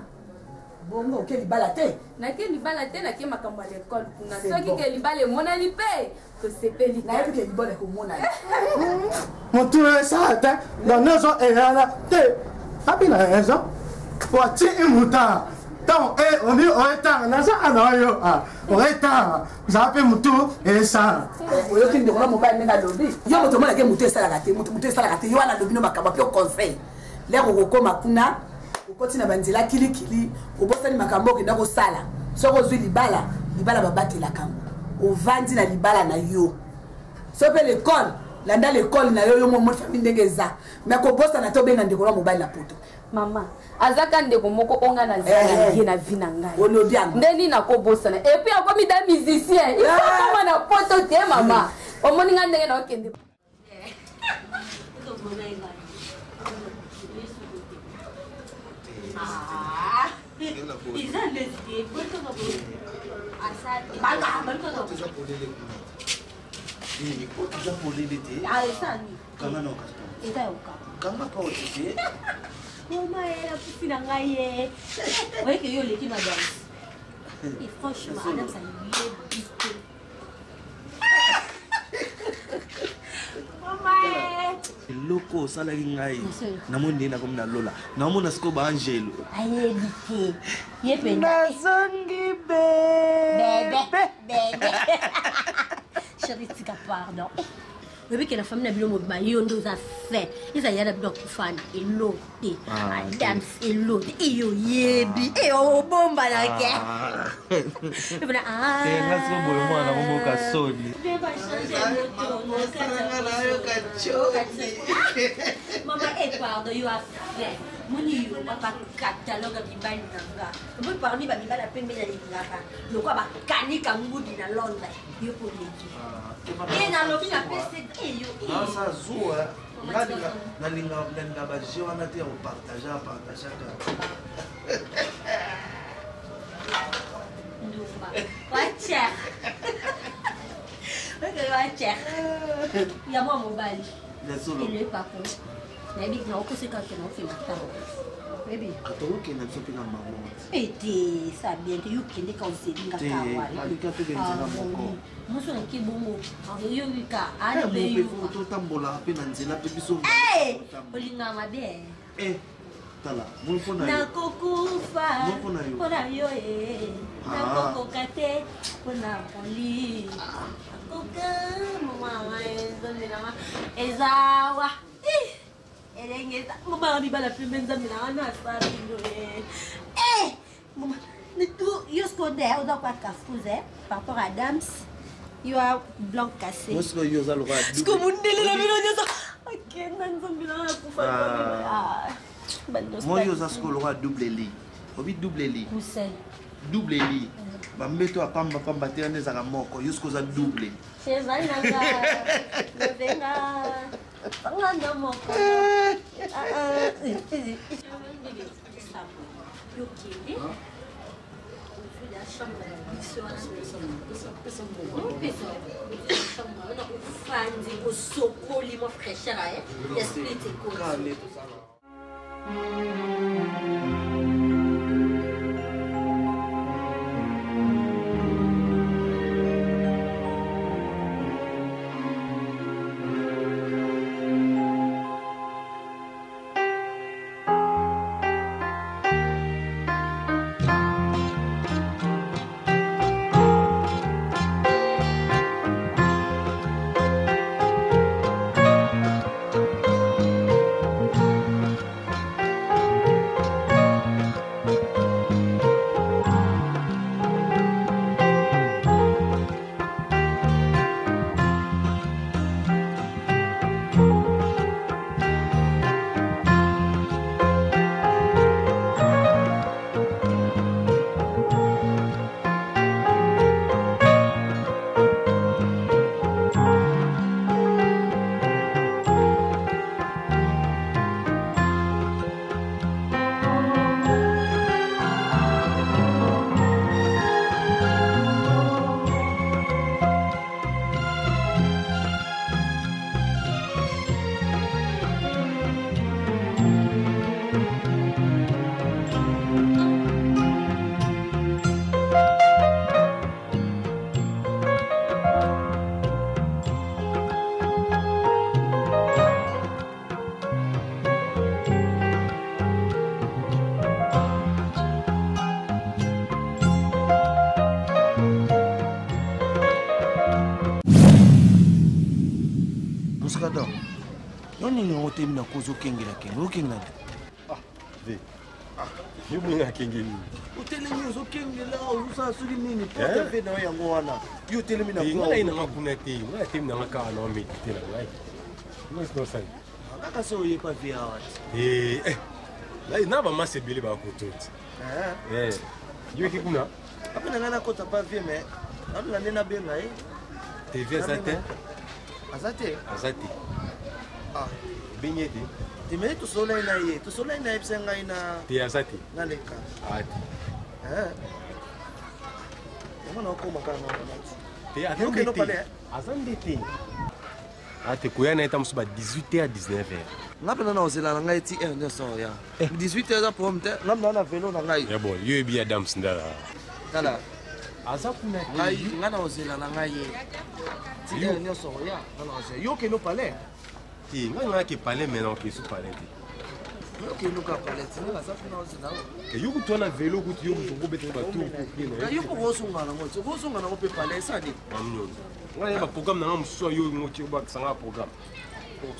Bongo oke libala te? Nake libala te, nake makambo ya l'école kuna. C'est Soki bon. ke libala emonani mpe tosepeli. Nayebi ke libala ekomonani. Motu esala te donc nyonso eyala te abi na raison wati imuta ntango omi oetanga naza ana oyo oetanga zala mpe motu esala. Oyoki ndeko na mobali ndenge alobi? Yo moto omonake motu esalaka te, motu motu esalaka te. Yo wana alobi no makambo ape conseil lere okokóma kuna okoti na banzela kilikili obosani makambo okenda kosala. Soki ozwi libala, libala babatelaka yango, ovandi na libala na yo. So mpe l'école, landa l'école na yo. Yo momoni famille ndenge eza, mais kobosana te obenga ndeko na mobali na poto. Mama, aza ka ndeko moko o ngai naza na ye na vie na ngai. Olobi yango. Nde nini nakobosana? Et puis akomi da musicien, il faut akoma na poto te. Mama, omoni ngai ndenge naokende. Eza polele kuna te, eza polele te. Kanga na okasi. Eza ya okanga. Kanga pa ote te. Mama ye napusi na ngai ye oyeke yo oleki na Adams. Et franchement, Adams ayebi te. Mama ye. Eloko osalaki ngai Monsieur. namoni ndenge nakomi na lola naomona sikoyo baangelo ayebi te ye mpenza nazongi bebe bebe chéri tika pardon oyebi ke na famille na bino mobima yo nde oza fin ezali ya na bino akufana elo te Ah, adams elo te eyo oyebi eyo obombanake epena nga siko boye mwana nakomoka soni mama e pardon yo afin moni yo papa catalogue ya mibali na nga omoi parmi bamibali ya pembe nalingaka lokola bakanika ngudi na londres yo mpo leki e nalobi na pese eyo asa zuwa nga nalinga nalinga baje wana te ya kopartage apartage kaka ndumba wacher okei wacher ya mwa mobali Nasolo. ele pako nayebi naokoseka ke naokenda ntango oyebi tokokenda biso mpe na mama ete sa bien te yo kende ka ozelinga Te, alika mpe nzela moko. moso nake bongo yoyika ana mpe yo totambolaka mpe na nzela mpe biso olingaka mabe Eh, tala moi mpo na yo nakokufa Moi mpo na yo. mpo na yo e Ah. nakokoka te mpo na poli nakoka mama nzambe nanga ezawa Ih, elenge eza mama ya mibala pembe nzambe nanga na asabino e mama tu yo siko nde oza kwa kafuse par rapport à dams yo a blanc cassé moi sikoyo yo oza lokola siko mondele na bino nyonso akenda nzambe nanga nakufa Ah. Ah, moi yo oza sikoyo lokola double li obi double li Coussin. double li bambeto ya pambapamba te wana ezalaka moko yo sikoyo oza double Cheval na nga, lobenga, banganda moko. Ah, ah. Yo kende, ozwi ya chambre na biso wana. Opesa chambre wana ofandi osokoli mwa fraîcheur eh? Ya split ekoti. mosakata yo nini yango otemi na kozi okengelakenge okengela te Ve. Yo mwenye akengeli. otelemi ozokengela ozosala soki nini porte ve na yo yango wana yo otelemi na Te, ngai nanga kuna te ngai atemi nanga kaka na medite na ngai ngai sinosali kaka se oyepa ve awa te Eh, eh, na bamasi ebele bakoto te Eh, yoki kuna ape na ngai nakota pa vie mais nalinga nde nabenga ye tv aza te aza te aza te Ah. bengi ye te te me tosolai na ye tosolai na ye bisa ngai na te aza te naleka aa te yango naokoma kaka na wana te aza Yo nde okende te opale, aza nde te aa te koya na ye ta mosusu ba 18 h 19 h nga mpena na ozela na ngai ti heure nyonso oya 18 heures eza problème te nga mpena na velo na ngai ya bon yo yebi adams ndala tala aza kuna te. ngai nga na ozela na ngai ye ti heure nyonso oya nga na ozela yo okende opale Te, ngai nayaki palais mais naoke su palais te. Okeluka palais te, naza kuna ozela. Yo kutu wana velo kutu yo kutu okobeta batour. Yo mpo kozonga nango, okozonga nango mpe palais esani. Mamnyoni. Ngai na baprogramme na ngai mosusu yo ngoti obakisa ngai programme.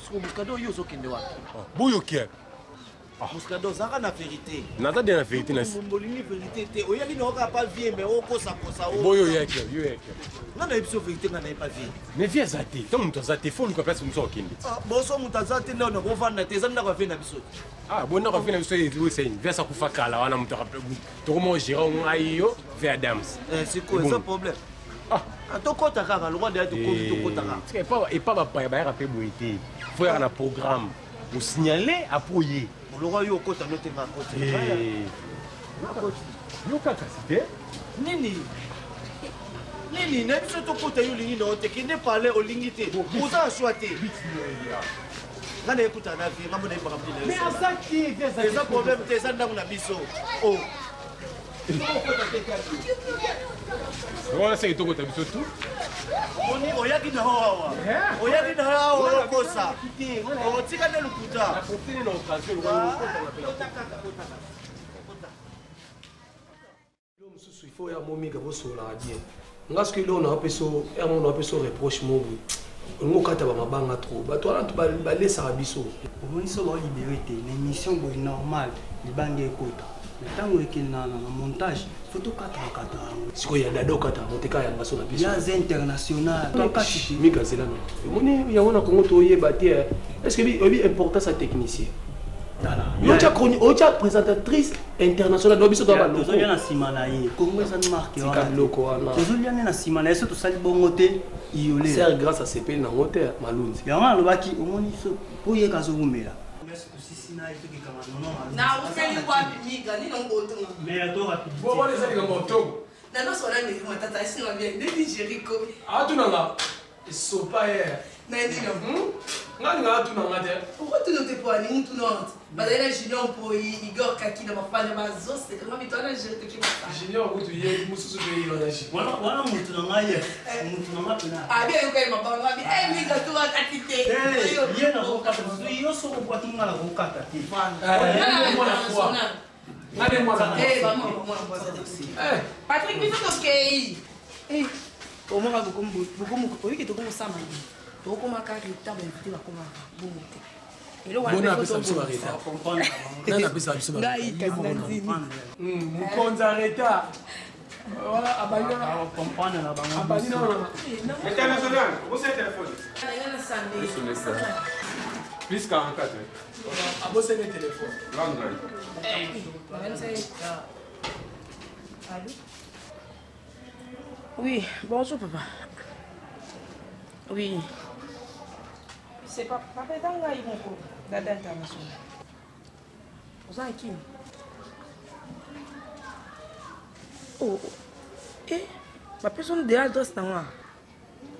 Siko Muscador yo ozokende wapi? Boyoki. Muscador ozalaka na verité. Naza de na verité na. Bolingi verité te. Oyaki na oka pa vie mais okosa kosa. Boyo yaki, yo yaki. Nga na biso verité nga na pa vie. Mais vie aza te. Tant moto aza te, faut luka place mosusu akende. Ah, boso moto aza te nde nakovanda te, eza ndako ya vie na biso. Ah, bon ndako ya vie na biso eseni. Vie asakufa kala wana moto tokoma gérer ngai yo vie Adams. Eh, sikoyo eza problème. Ah, tokota kaka lokwa deya tokomi tokota kaka. Epa bapaya bayaka mpe boye te. Faut yaka na programme. Osignale apo ye. Lokwa yo okota no te nga koti. Yo kaka si te. Nini? Nini na biso tokota yo olingi na yo te kende parle olingi te oza na choix te. Nga na ekuta na vie nga mona yebaka mpe na yo. Eza problème te eza ndako na biso. Oh. Wana seke tokota biso tu. Oni oyaki na awa. Oyaki na awa okosa. Otika nde lokuta. Naprofite na occasion mosusu il faut ya momika bosololaka bien nga soki eloko na apesa ya mona apesa reproche mo boye olingi okata bamabanga trop bato wana balesaka biso. Omoni so baolibere te na émission boye normal libanga ekota mais ntango ekendana na montage fo tokatakata yango. Sikoyo ya dada okata yango te kaka yanga so na biso ya aza international tokati te. Mika zela na omoni yango na Congo toyeba te est ce que oyebi importance ya technicien? Otya présentatrice internationale do biso toya baloko tozolia na nsima na ye. Kongo eza marke tika biloko wana tozolia nde na nsima na ye. So tosali bongo te iyole ser grâce asepeli nango te malunzi yango alobaki omoni so mpo yeka azowumela naumeli wapi miga nini ongotonga wana eza likambo ya otogo atunanga esopa ye nga linga atunanga te. Okotuna te po alingi tuna wana bazali na Junior Mpoi, Igor Kaki na bafana bazoseka nga mito wana jeri toki basala Junior kutu ye mosusu mpe ye wana ji wana mutu na ngai ye mutu na ngai pena abi ayoka ye mabango abi e miga to akati te ye nazokata yo soko obwaki nga nazokata te. Patrick biso tokei omaka oyoki tokomosama tokomaka retard bainvité bakomaka bongo te. Bona apesa biso bareta nani apesa biso ngai kasi na nzini mokonzi ya reta wana abandi International, vous êtes téléphone. Plus 44. Abosani téléphone. Allô? Oui, bonjour papa. Oui. C'est pas papa eza ngai moko dada international. Oza na kini? Oh, eh, bapesi ono deja adresse na nga.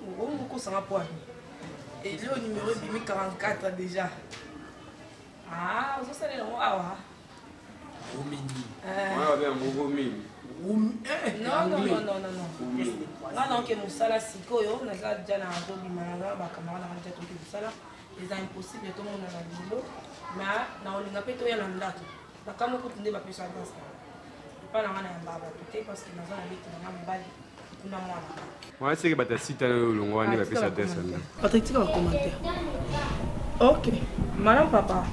Okomi kokosanga po ani? Elio numéro ebimi 44 déjà. Ah, ozosalela yango awa. Romini. Non, non, non, non, non, non. Nga naoke mosala sikoyo, naza deja na azobima na nga bacamarade na nga deja toki mosala. Eza impossible tomona na lelo, mais na olinga mpe toya na ndako. Nakamwe kutu nde bapesa adresse na nga. Epa na nga na yambaka bato te parce que naza na leki na nga mobali kuna mwana. Wana seke bato ya sita oyo olongo wana nde bapesa adresse ya ndako. Patrick, tika bacommentaire. Ok, madame papa.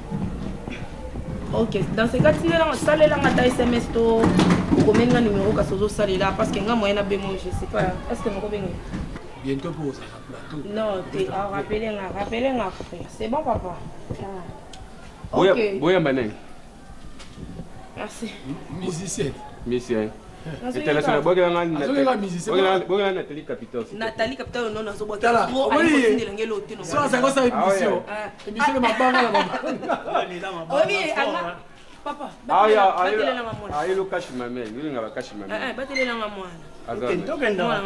Ok, dans ce cas, tindelanga salelanga ata SMS to okomeli nga numéro kasi ozosalela parce que nga moyen nabengo je sais pas. Est ce que nakobenga? Bientôt mpo ozala plateau. Non, te, ah, rappelez nga, rappelez nga frère. C'est bon papa. Ah. Ok. Boyamba nani? Merci. Musicien. Musicien. International bokela musicien. Bokela Nathalie Capital. Nathalie Capital non nazo bokela. Trop ali ko te no. So azako sa émission. Émission de mabanga na mabanga. Obi anga papa. Aya aya lo kashi mamel, yo nga ba kashi mamel. Eh batelela nga mwana.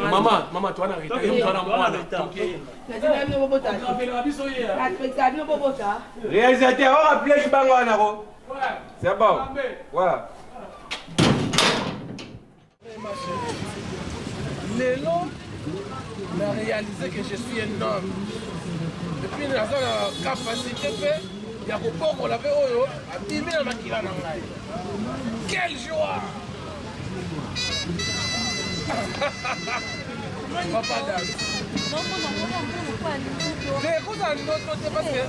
Mama, mama toi na retard, yo toi na mwana. Nazina bino bobota. Rappelera biso ye. Respecta bino bobota. Réalisateur, on rappelait bango wana ko. C'est bon. Ouais. Lelo, on a réalisé que je suis un homme. Epuis naza na capacité mpe ya kobokola mpe oyo abimi na makila na ngai. Quelle joie! Papa Dame. Te ekozala ndoto te parce que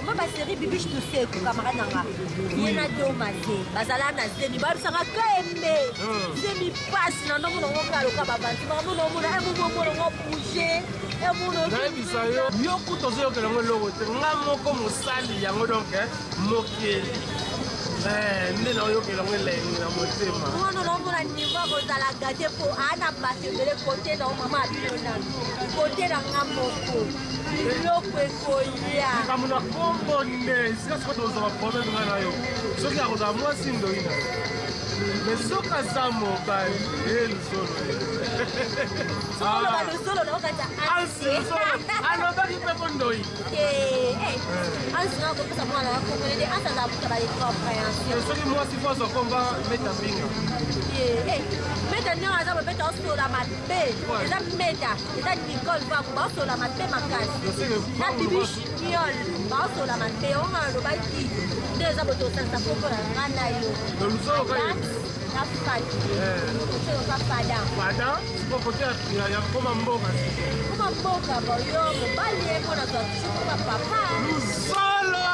ma baserie bibiche toseko camarade na nga ye na domase bazala na zemi babisaka kembe hmm. zemi pasi na ndomona ngo kaka loka bavanti makambo nomona emomomona ngo bouge nayebisa yo yo kutu ozoyokela yango eloko te nga moko mosali yango donk eh, mokeli eh, nde naoyokela yango elengi na motema mwana naomona niveau akozala gate mpo aa na bato ebele kote na mama abino nano kote na nga moko biloko ekoya likambo na kombo nde esika sikoyo tozwa baproblème nga na yo soki akozala mwasi ndoi na yo mais soki aza mobali ye lusolo sokoloba lusolo na okati alobaki mpe mpo ndoi ansi na kopesa mwana ya komele te ansi azala kuta balecomprehension soki mwasi fo azwa komba meta mbinga meta ndenge aza bobeta osola mabe eza meta eza nicole vangu baosola mabe makasi na bibi chignol baosola mabe yango nga alobaki nde eza botosanisa kombo na nga na yo na fati otoyoka fada fada siko kote ya koma mboka koma mboka boyo mobali ye mpo nazwa toujours koma papa luzolo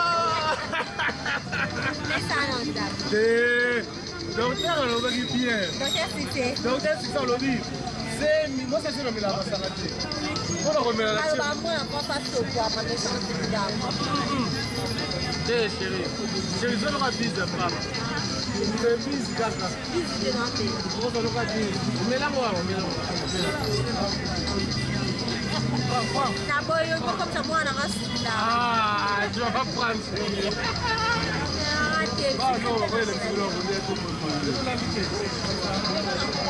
esana ndako te docteur alobaki bien docteur succès docteur succès alobi zemi mwasi asi namelaka masanga te mpona komela te chéri chéri zoloka bise papa bise kaka ozoloka bise omelango awa omelango naboyi okokomisa mwana nga sula ah, tu vas pas prendre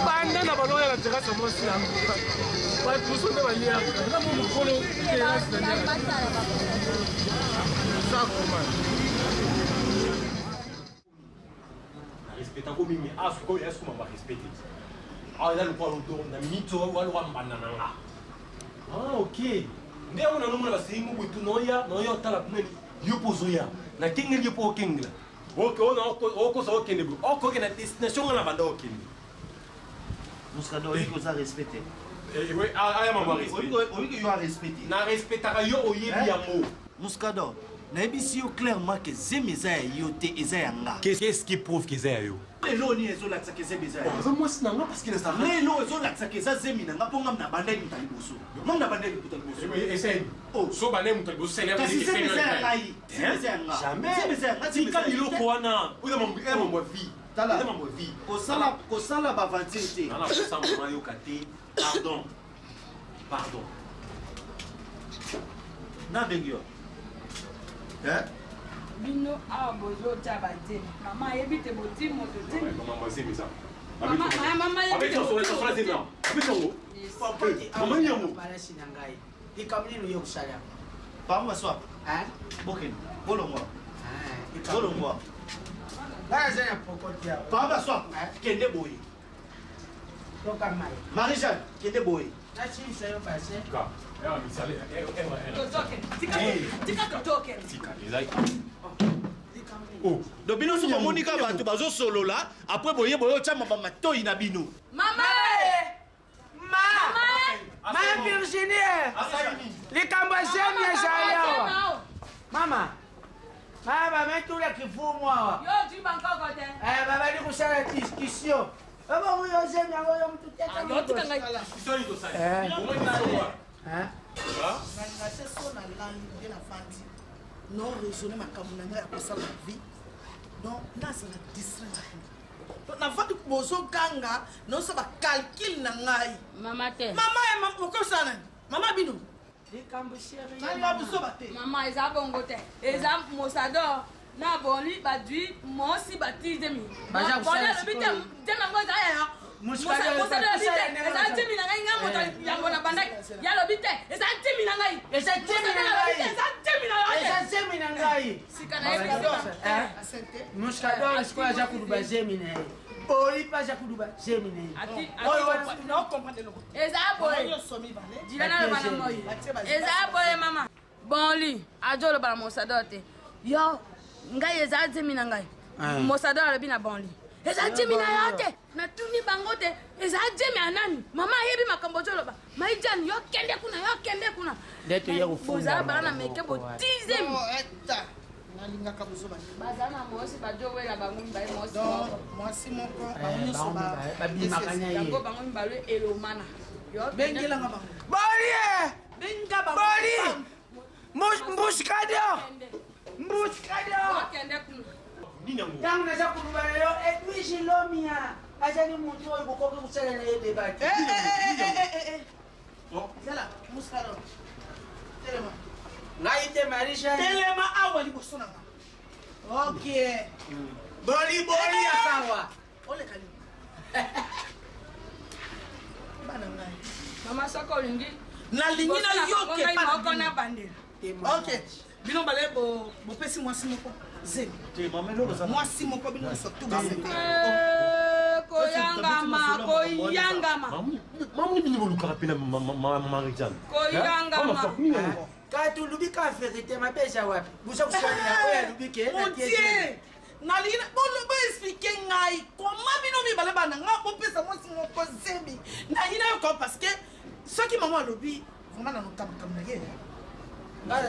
banda na baloko ya na terrasse ya mwasi na bato mosusu nde baliaka nga mo mokolo terrasse na liaka eza koma respecta ko mingi ah sikoyo ya sikoyo mamba respecte ah eza lokola lodo na minute oyo aloka mbanda na nga ah ok nde yango nanomona basengi mo boye tu naoya naoya otala nani yo mpo ozoya nakengeli yo mpo okengela oke okosa okende boye okokende na destination nga na banda okende Muscador oyebi oza respect te. Aya mama respect. Oyebi yo respect te. Na respectaka yo oyebi yango. Muscador nayebisi yo clairement ke zemi eza ya yo te eza ya nga. Qu'est-ce qui prouve que eza ya yo? Lelo nini ezolakisa ke zemi eza ya yo? Oza mwasi na nga parce que nazalaka. Lelo ezolakisa ke eza zemi na nga mpo nga nabandaki moto ya liboso. Nga nabandaki moto ya liboso. Essaye. So bandaki moto ya liboso sele. Kasi zemi eza ya ngai. Zemi eza ya nga. Jamais. Zemi eza ya nga. Tika biloko wana. Oyo mambo ya vie. Tala, kosala kosala ba aventure te. Nana kosa mama yoka te. Pardon. Pardon. Na bengi yo. Hein? Bino awa bozotya bazemi. Mama ayebi te boti moto te. Mama bazemi eza. Mama ayebi te. Mama yango. Palasi na ngai. Likambo nini oye kosala? Papa Maswa. Bokende. Bolongwa. Bolongwa. Ngai aza na pokoti awa. Papa Maswa, kende boye. Toka mai. Marie Jeanne, kende boye. Nasilisa yo base. Tika totoke. Donc bino soki bomoni kaka bato bazosolola après boye boye otya matoi na bino. Mama! Ma! Ma Virginie! Likambo ya zemi ezali awa. Mama, mama bametula kifumu awa. Yo jiba nkoko te. Eh, babali kusala discussion. Ebongo yo zemi yango yo mutu te. Ah, yo tika ngai. Eh. Nalinga te so nalali nde nafandi no raisonne makambo na ngai ya kosala na vie donc nazala distrait na donc navandi bozoganga nosa bacalcule na ngai mama te mama okosala nani mama bino likambo sheri nalinga buzoba te mama eza bongo te eza mosador na boli badui mosi bati zemi Baza boli kosala alobi te sikoyo. zemi yango eza yayo Mosikali mosador alobi te eza eza zemi na ngai ngai moto yango na bandaki ye alobi te eza zemi na ngai Eza zemi na Mosador alobi te ngai. eza zemi na yo te Eza zemi na ngai. sika na ye Muscador sikoyo aza kuluba zemi na ye. Boli mpe aza kuluba zemi na ye. Oyo wana eza boye jila naloba na moi eza boye mama Bonli azoloba na Mosador te. Yo ngai eza zemi na ngai. Mosador alobi na Bonli. Eza zemi na yo te. Natuni bango te. Eza zemi ya nani? Mama ayebi makambo ozoloba. Maijani yo kende kuna, yo kende kuna. Nde toye kofunda Bozala bana mbala meke moko wana. botizemi. Nalingaka bozoba. Baza na mosi bajowela bango mibale mosi Donc, moko. mwasi moko Eh, bango nyonso bango mibale, babimaka na ye. Yango bango mibale elomana. Yo kende Bengelanga bango. Boli! Benga bango. Boli! Mbushkado! Mbushkado! Kende kuna. Ntango naza koloba na yo Edwige Lomia azali motu oyo bokoki kosala na ye débat te. Zala, Muscador. Telema. Ngai te Marie Jeanne. Telema awa liboso na nga. Ok. Boli boli ya sawa. Oleka nini? Bana ngai. Mama soki olingi. Nalingi nayoka epa na moko bino. na bandela. Ok. Bino bale bopesi mwasi moko zemi. Mwasi moko bino nyonso tu basete. Koyangama, koyangama. Mamoni bino bolukaka mpe na Marie-Jeanne. Koyangama. Kati olobi ka verité mabe eza wapi? Busa kosalela oyo alobi ke Mon Dieu! Nalingi boexplike ngai koma bino mibale bana nga bopesa mwasi moko zemi. Nalingi nayoka parce que soki mama alobi vraiment nanoka makambo na ye.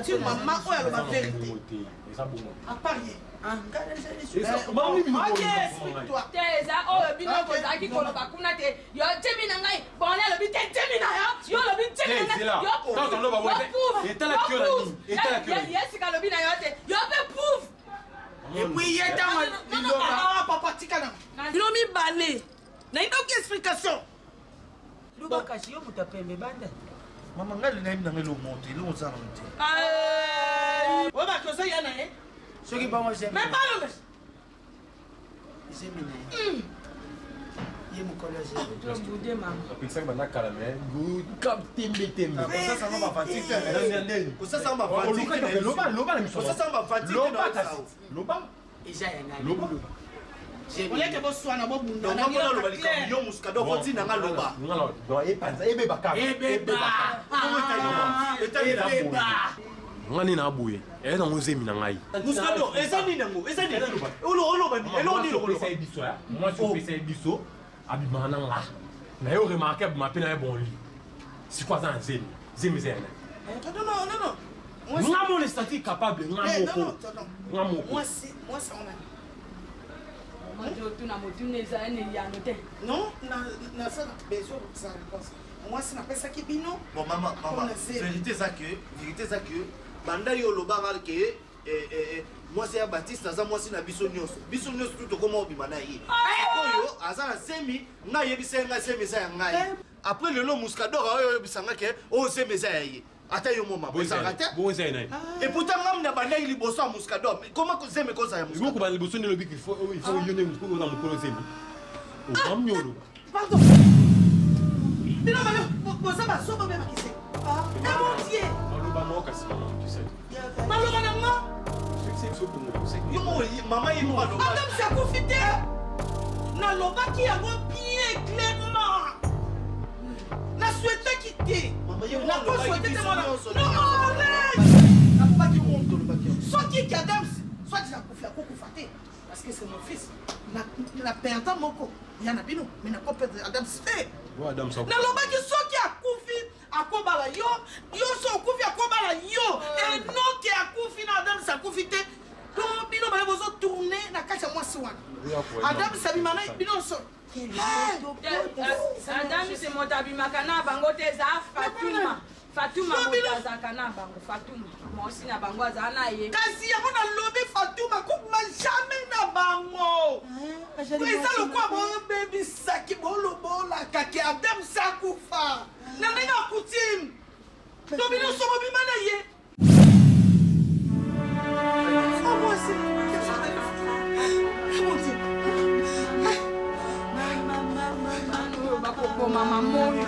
Tu mama oyo aloba vérité. Eza bongo. À part ye. Mamoni bino Ok, bolukaka explique-toi. Te eza oyo bino bozalaki koloba kuna te. Yo temi na ngai, bon alobi te temi na yo. Yo olobi temi na Eh, ngai. Zela, Yo prouve. tant qu'on loba, Yo ouais, prouve. etala Yo kio na prouve. nini? Etala kio na nini? Ye sika alobi na yo te. Yo mpe prouve. Et puis ye ntango liloba Ah, papa, tika na. Bino mibale. Nalingi oki explication. Luba kasi yo moto apembe banda. Mama ngai nayebi nanga eloko moko te, eloko oza nango te. Oyo bato ozoya na ye. Soki bango zemi. Mais parle. Zemi na ye. Ye mokolo ya zemi. Apekisaki banda kala me tembe tembe. Kosasa ngo bafanti te. Kosasa ngo bafanti te. Loba loba na miso. Kosasa ngo bafanti te. Loba kasi. Loba. Eza ya nani? Loba. Oleke boswana bobunda. Donc, nga mpona loba likambo yo Muscador otina nga loba. Epanza ebeba kaka. Ebeba. Ebeba. Nga nde na boye. Eza nango zemi na ngai. Muscador eza nini yango? Eza nini? Oloba nini? Eloko nini okoloba? Mwasi opesa ye biso ya. Mwasi opesa ye biso abimaka na nga. Na ye oremarke abima mpe na ye bonli. Sikoyo aza na zemi. Zemi eza ya nani? Non, non, non, non. Nga mona estati capable nga Eh, non, moko. non, non. Nga moko. Mwasi, mwasi yango nani? Mama totuna motuna eza na eyano te. Non, naza na besoin ya réponse. Mwasi napesaki bino. Bon mama, mama, Mpona zemi. vérité eza que, vérité eza que banda yo olobaka ke mwasi ya Baptiste aza mwasi na biso nyonso. Biso nyonso tu tokoma obima na ye. Oyo aza na zemi, ngai ayebisa ye ngai zemi eza ya ngai. Après lelo Muscador oyo oyebisa nga ke oyo zemi eza ya ye. Ata yo mo mama ezalaka te. Bongo eza ya nani? Et pourtant ngai na bandaki liboso ya Muscador. Comment ko zemi kozala ya Muscador? Biloko bana liboso nde elobi qu'il faut yo nde oza mokolo zemi. Omami oloba. Pardon. Bino bale boza bazoba mpe bakise. Eh mon Dieu. Maloba nao kasi mama tu sais. Maloba na nga. Succès biso Congo. Yo mo mama ye mo aloba. Adam akufi te. Nalobaki yango bien clairement. Nasouhaitaki te. Nakosouhaite te mwana. Non, arrête. Nalobaki soki ki Adams soit nakufi akokufa te parce que c'est mon fils. Na perdant moko ya na bino mais nakoperdre Adams te. Bo Adam sa. Nalobaki soki akufi akobala yo, yo so okufi akobala yo. Enoke akufi na Adams akufi te. To bino bale bozotourne na kati ya mwasi wana. Adams abima na bino so. Adami se moto abimaka na bango te eza Fatuma. Fatuma moto azalaka na bango. Fatuma mwasi na bango azala na ye. Kasi yango nalobi Fatuma akokoma jamais na bango. Eza lokwa bobebisaki bolobolakaki Adams akufa na ndenge ya coutume. To bino so bobima na ye. Oh, mwasi. Mon Dieu. Oyo bakoboma mamoyo.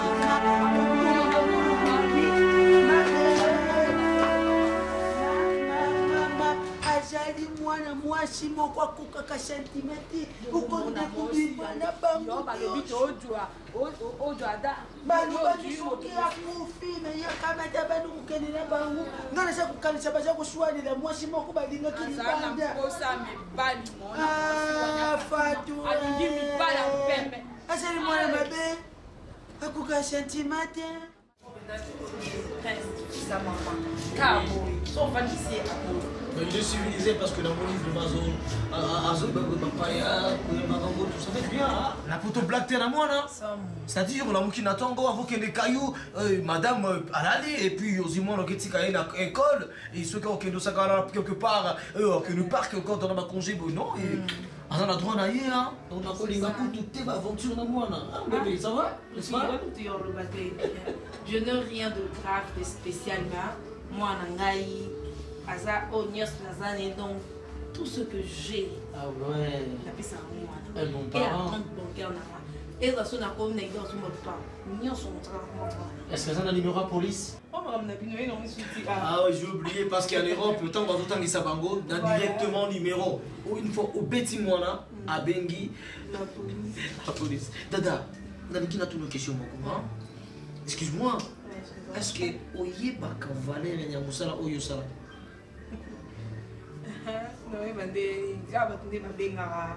Mama azali mwana mwasi. Mwasi moko akokaka sentiment te. Okonde kobima na bango. Balobi toojwa ojwa ata Balobaki soki akufi me ye akamata bani kokende na bango. Ngai naza kokanisa baza koswanela mwasi moko balingaki azala na libanda. mposa mibali Ah, Fatou. alingi mibali ya pembe. Azali mwana mabe. Akoka sentiment te. Mais je suis civilisé parce que dans mon livre, azo, azo, bapaya, makambo, tout ça fait bien. Na poto blague te na mwana. C'est-à-dire olamuki na ntongo avokende kayu euh, madame euh, alali et puis ozwi mwana oketika ye na école et soki okende osaka na quelque part euh, okende parc quand on a bacongé boye non et aza na droit na ye hein. Donc nakolinga kutu te baaventure na mwana. Ah, bébé, ça va? N'est-ce pas? Je n'ai rien de grave, de spécial, mais moi, ngai, aza oyo nyonso naza na ye, donc tout ce que j'ai, Ah ouais. napesaka mwana. Un bon Et la parent. compte bancaire na nga. Ezwa so nakomi na idée osomba lupango. Nyonso motakaka mwana. Est-ce que ça na numéro ya police? Oh, makambo na bino ye nango suti. Ah ouais, j'ai oublié parce qu'en Europe, tant bazotangisa bango, na directement numéro. Ou une fois obeti mwana abengi La police. la police. Dada, nalingi natuna question moko. Hein? Excuse-moi. Est-ce que oyebaka valeur ya mosala oyo osala? Noyeba nde kaka bato nde babengaka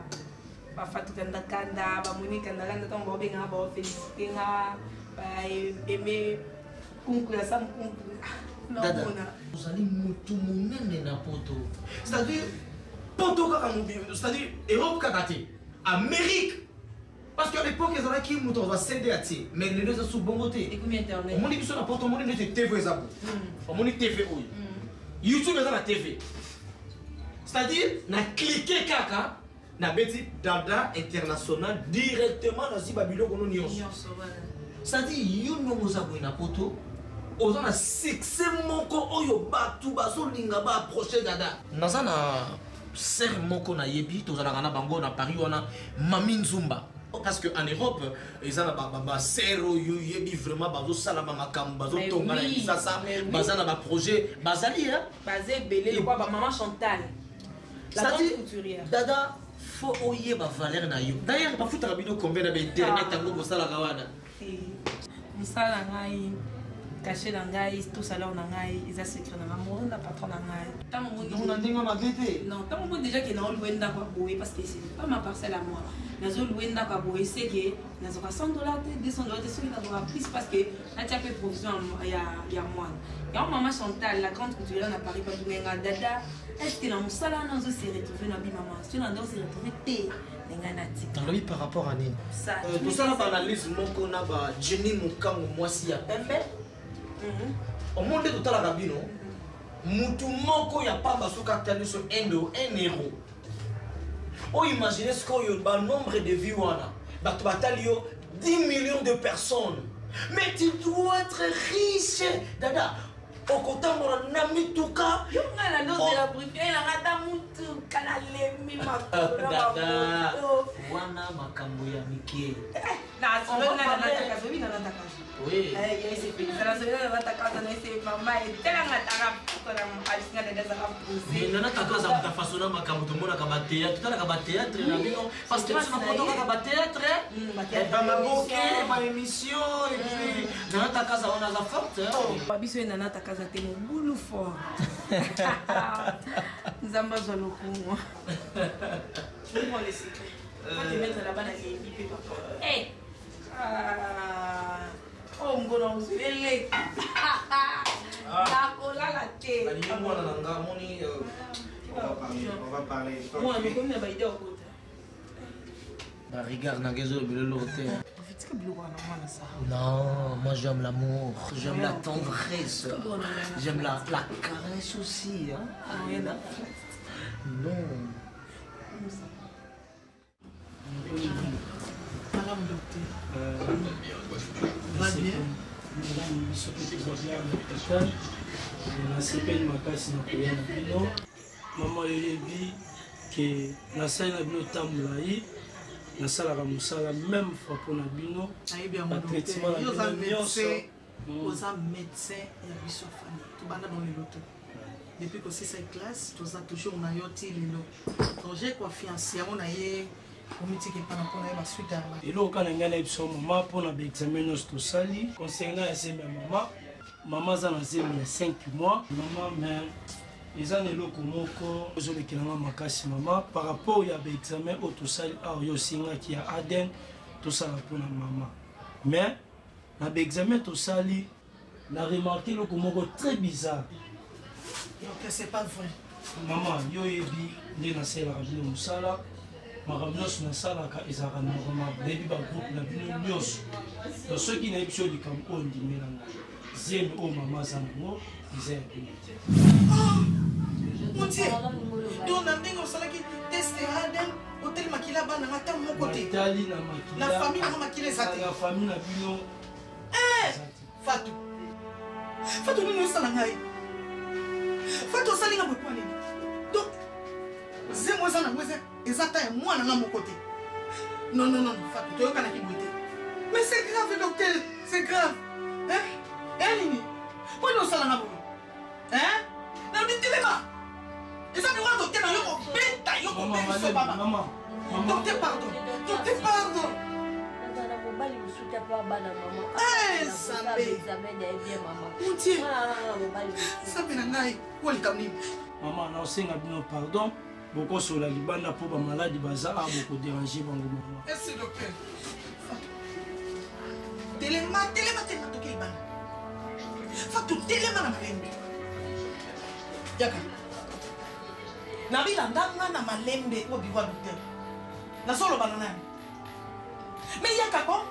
bafatu kandakanda bamoni kandakanda ntango baobengaka baofélicité nga baeme kunku ya sam kunku. Dada, naomona ozali motu monene na poto. C'est-à-dire poto kaka mobimba, c'est-à-dire Europe kaka te, Amérique. Parce qu'à l'époque ezalaki moto azwa CD atie, mais lelo eza su bongo te. Ekomi internet. Omoni biso na poto, omoni neti TV eza bo. Omoni TV oyo. YouTube eza na TV. C'est-à-dire na cliquer kaka nabeti Dada International directement nazwi babiloko no nyonso. Nyonso wana. C'est-à-dire yo ndongo oza boye na poto oza na succès moko oyo bato bazolinga baapproche Dada. Naza na ser moko nayebi tozalaka na bango na Paris wana Mami Nzumba. Parce que en Europe eza na baser oyo oyebi vraiment bazosala bamakambo bazotonga na Mais oui, Kinshasa mais oui. baza na baprojet bazali hein? Baza ebele lokwa bamama Chantal, la grande C'est-à-dire, couturière. Dada, faut oyeba valeur na yo. D'ailleurs bafutaka bino combien na bainternet yango bosalaka wana? Mosala na ngai, cachet na ngai to salaire na ngai eza secret na ngai moko na patron na ngai. Ntango omoni- Donc, na ndenge mabe te. Non, ntango omoni déjà ke naolouer ndako ya boye, parce que c'est pas ma parcelle à moi, nazoloue ndako ya boye, c'est que nazwaka 100 $ te, 200 $ te, soki nazwaka plus parce que natia mpe provision ya mwana yango. Mama Chantal, la grande couturière na Paris, batungenga Dada, est ce que na mosala wana ozo se retrouve na bi mama soki na nde ose retrouve te ndenge natika. Nalobi par rapport à nini? Ça, Tosala baanalyse moko na ba Jenny Mokango mwasi ya pembe. Omoni nde totalaka bino mutu moko ya pamba soki atali so 1 euro oyo, imagine sikoyo banombre de vie wana bato batali yo 10 millions de personnes, mais tu dois être riche Dada, okotambola na mituka. Yo ngai na ndozela briefing nanga ata mutuka nalemi makolo na Dada, bamoto. wana makambo ya mike. Nazobi nanatakazo. Oui. Nana kaka aza moto afasona makambo tomonaka batéâtre totalaka batéâtre na bino parce que biso na poto kaka batéâtre bamaboke baémission et puis Nana Takaza wana aza forte. Biso ye Nana Takaza te mobulu fort. Nzambe azwa lokumu. Je prends le secret. Faut te mettre là-bas na lembi mpe papa. Eh! Ah! Oh, ngona ozwele. Nakolala te. Nalingi mwana na nga moni. On va parler, on va parler. Mwana okomi na baide okota. Baregard nanga ezolobela eloko te. Tika biloko wana mwana sa. Non, moi j'aime l'amour, j'aime la tendresse, j'aime la caresse aussi. Hein? Non. Madame docteur. Va bien? Biso mpe tozali na hôpital. Nasepeli makasi na koya na bino. Mama, oyebi ke nasali na bino ntango molai, nasalaka mosala même fois mpo na bino. Nayebi yango. Batraitement na Yo oza bino nyonso. médecin, oza médecin ya biso famille, tobanda bango lelo te. Depuis kosisa classe toza toujours na yo ti lelo. Donc j'ai confiance yango na ye omitiki epana mpo na ye basuite ya eloko kaka na ngai nayebi so mama mpo na baexamen nyonso tosali concernant ya zemi ya mama mama aza na zemi ya 5 mois mama mais eza na eloko moko ezolekela nga makasi mama par rapport ya baexamen oyo tosali awa yo osengaki ya adn tosala mpo na mama mais na baexamen tosali na remarke eloko moko très bizarre. Donc c'est pas vrai. Mama yo oyebi nde nasalelaka bino mosala makambo nyonso nasalaka ezalaka normal nayebi bagroupe na bino nyonso donc soki nayebi so likambo oyo ndimela ngai zemi oyo mama aza nango eza ya bino te. Ah, mon Dieu donc na ndenge osalaki test ya ADN otali makila bana nga ata moko te natali na makila na famille nanga makila eza te na famille na bino. Eh, Fatou. Fatou nini osala ngai? Fatou osali nga boye mpo nini? Donc zemo eza nango eza eza ta ya mwana nga moko te. Non non non Fatou toyokanaki boye te. Mais c'est grave docteur, c'est grave. Hein? Eh nini? Mpo nini osala nga boye? Hein? Nalobi telema. Eza biloko ya docteur na yo kobeta yo kobebisa baba. Docteur pardon. Docteur pardon. Nazala mobali mosusu te mpo abala mama. Eh, Nzambe. Examen na ye bien mama. Mon Dieu. Ah, mobali mosusu. Nzambe na ngai, oyo likambo nini? Mama naosenga bino pardon bokosola libanda mpo bamaladi baza awa bokoderange bango mama. Merci docteur. Telema, telema, telema toke libanda. Fatou telema na malembe. Yaka. Nabi landa nga na malembe au bureau ya docteur. Nazoloba na nani? Mais yaka ko.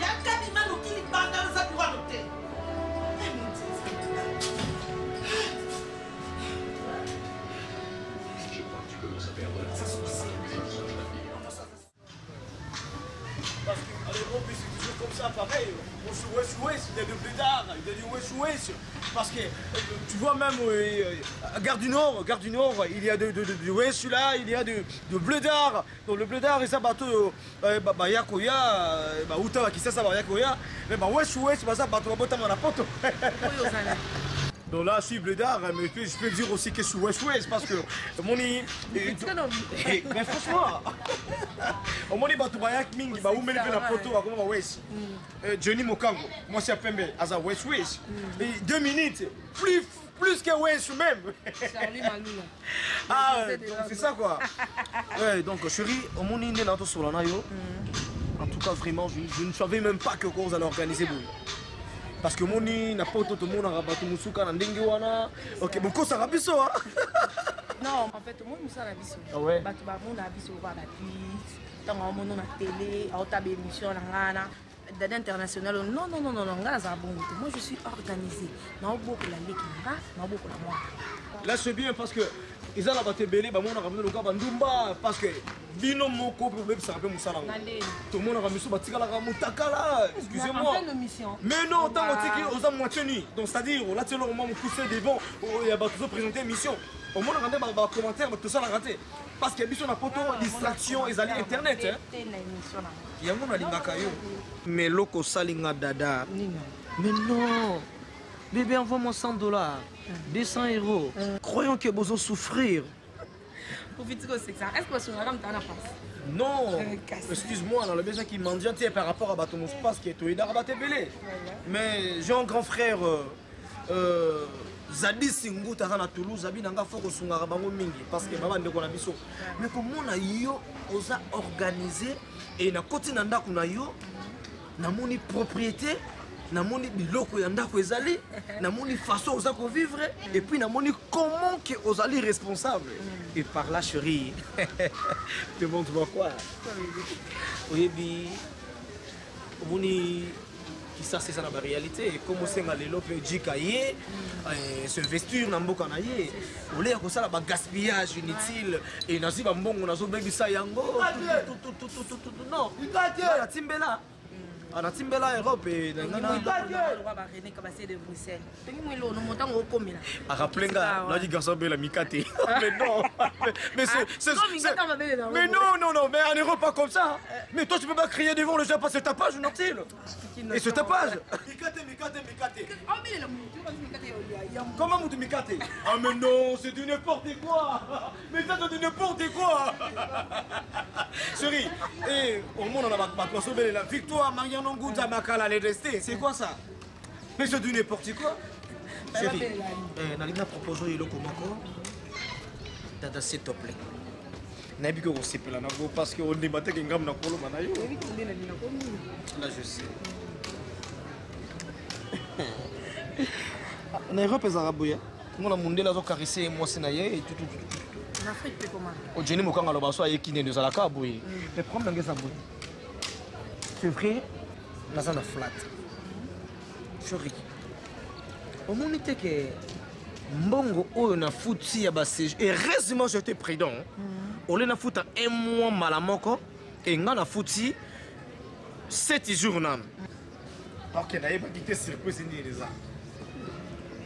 Yaka bima noki libanda oza bureau ya docteur. Eh, mon Dieu. Je crois que tu commences à perdre la Parce qu'à l'Europe, c'est toujours comme ça, pareil. On se wesh wesh, il y a de blédards, il y a du wesh wesh. Parce que tu vois même, Gare du Nord, Gare du Nord, il y a de wesh là, il y a de blédards. Donc le blédard, et ça, bateau, bah, bah, yakoya, bah, Outa, bah, qui ça, ça, bah, yakoya. Mais bah, wesh wesh, bah, ça, bateau, bah, botama, la poto. Donc là, je suis blédard, mais je peux dire aussi que je suis wesh wesh parce que mon i, et, et, mais franchement, au moins, bato bayak mingi, ba oumeli pe na poto, ba koma wesh. Johnny Mokango, moi c'est Pembe, aza wesh wesh. Et 2 minutes, plus que wesh même. Charlie Malula. Ah, donc c'est ça quoi. Ouais, donc chérie, au moins, il est là, tout sur la nayo. En tout cas, vraiment, je ne savais même pas que vous allez organiser. Parce que moni na poto tout le monde a bato musuka na ndenge wana. OK, bon ko sara biso hein. Non, en fait, moi musala biso. Ah ouais. Bato ba mona biso ba ba tweet, tango mona na télé, a ota ba émission na ngana. Dada international. Non non non non non, ngana za bongo te. Moi je suis organisée. Na oboko la leki nga, na oboko la moi. Là c'est bien parce que ils ont la bato belé ba mona rameno ka bandumba parce que bino moko pe bebisa pe musala ngo. Na ndenge. Tout le monde a miso batikala ka mutakala, excusez-moi. En pleine émission. Mais non, tant que tu oza moitié nu. Donc c'est-à-dire là tu le moment poussé devant, il y a bato présenter émission. Au moins on a ba commentaire tout ça la raté. Parce que biso na poto distraction ezali internet hein. Yango na lingaka yo. Mais loko salinga dada. Mais non. Bébé, envoie-moi 100 $, 200 €. Croyons que bozo souffrir. Profite que c'est ça. Est-ce que tu as un passe? Non. Casse. Excuse-moi, dans le besoin qui mendiant par rapport à Bato Mousse qui est tout Belé. Mais j'ai un grand frère, Zadi Singuta na Toulouse, abi nanga foko sungaka bango mingi parce que baba ndeko na biso. Mais comment na yo oza organisé et na koti na ndako na yo na moni propriété, na moni biloko ya ndako ezali, na moni façon oza ko vivre et puis na moni comment que ozali responsable. Et par là chérie, demande-moi quoi? Oyebi omoni ça c'est ça la réalité comme osenga lelo mpe jika ye s'investir na mboka na ye oleya kosala ba gaspillage inutile et nazwi bambongo nazobebisa yango non natimbela. Ah, natimbela Europe e René Kabasele de Bruxelles. Tongi mo eloko no ntango okomela. Rappelez nga, nayoki garçon bela mikate. Mais non, mais c'est mais non, non, non, mais en Europe pas comme ça. Mais toi tu peux pas crier devant le gens parce que c'est tapage, non-t-il? Et ce tapage. Mikate, mikate, mikate. Comment mutu mikate? Ah mais non, c'est du n'importe quoi. Mais ça c'est du n'importe quoi. Chérie, et au monde on a ma la victoire, Mariano Ngunza Makala, les restés, c'est quoi ça? Mais c'est du n'importe quoi. Chérie, nalingi na propose oyo eloko moko. Dada, s'il te plaît. Nayebi ke okosepela nango parce que ondima te ke ngambo na koloba na yo. Là je sais. Na Europe ezalaka boye. Mona mondele azokarise ye mwasi na ye ojeni mokanga aloba so ayeki nini ezalaka boye. Mais problème nange eza boye. C'est vrai, naza na flat. Chérie, omoni te ke mbongo oyo nafuti ya baséjour, heureusement j'étais prudent. Ole nafuta un mois mbala moko e nga nafuti 7 jours nanu. Ok, nayebaki te surprise nini eza.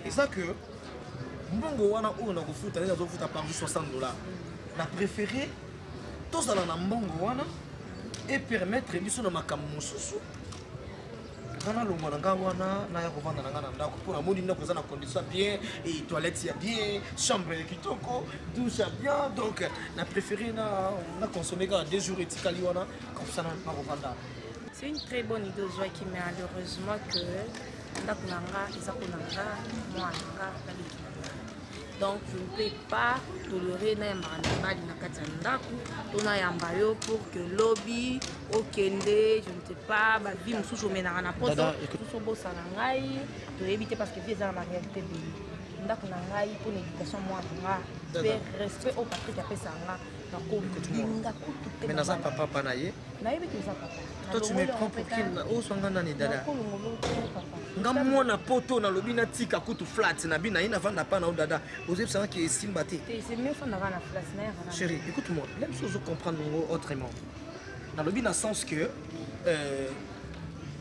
Eza que mbongo wana oyo nakofuta, nde nazofuta par jour 60 $. Na préféré tozala na mbongo wana e permettre biso na makambo mosusu. Nga nalongwa na nga wana, naya kovanda na nga na ndako, mpo namoni ndako eza na condition ya bien e toilette ya bien, chambre ya kitoko, douche ya bien. Donc na préféré na consommer kaka 2 jours etikali wana, comme ça nakovanda. C'est une très bonne idée ozwaki, mais malheureusement que ndako na nga eza mpona nga, mwana na nga, naleki na nga. Donc je ne peux pas tolérer nayambaka mibali na kati ya ndako to nayamba yo pour que lobi okende, je ne sais pas, bavie mosusu omenaka na poto. Dada, écoute. Mosusu obosana ngai, toyebi te, parce que vie eza na baréalité ebele. Ndako na ngai mpona éducation mwana nga Dada. mpe respect oyo Patrik apesaka nga, nakolinga kutu te. Mais naza papa pa na ye. Nayebi te, oza papa. Toi tu me prends pour qui? Oswanga nani, dada? Nakolongolo te, papa. Nga mwana poto, nalobi natika kutu flat na bi na ye, navanda pa na yo. Dada, ozebisanga ke esimba te. Te, c'est mieux fandaka na place nayaka na Chérie, écoute-moi, même si ozo comprendre ngo autrement, nalobi na sens que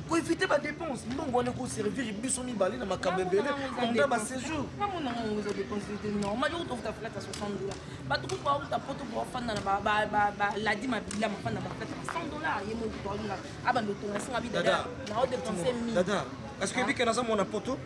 koéviter badépense, mbongo wana ekoservir biso mibale na makambo ebele pendant baséjour. Namonanga ngo eza dépense te, normal. Yo tofuta flat ya 60 $, bato kutu bauta poto bafanda na baladi mabila, mafanda baflat ya 100 $. Ye mo kutu alinga abanda otonga singa bi dada nao dépense mingi. Dada, est-ce que ebike naza mwana poto?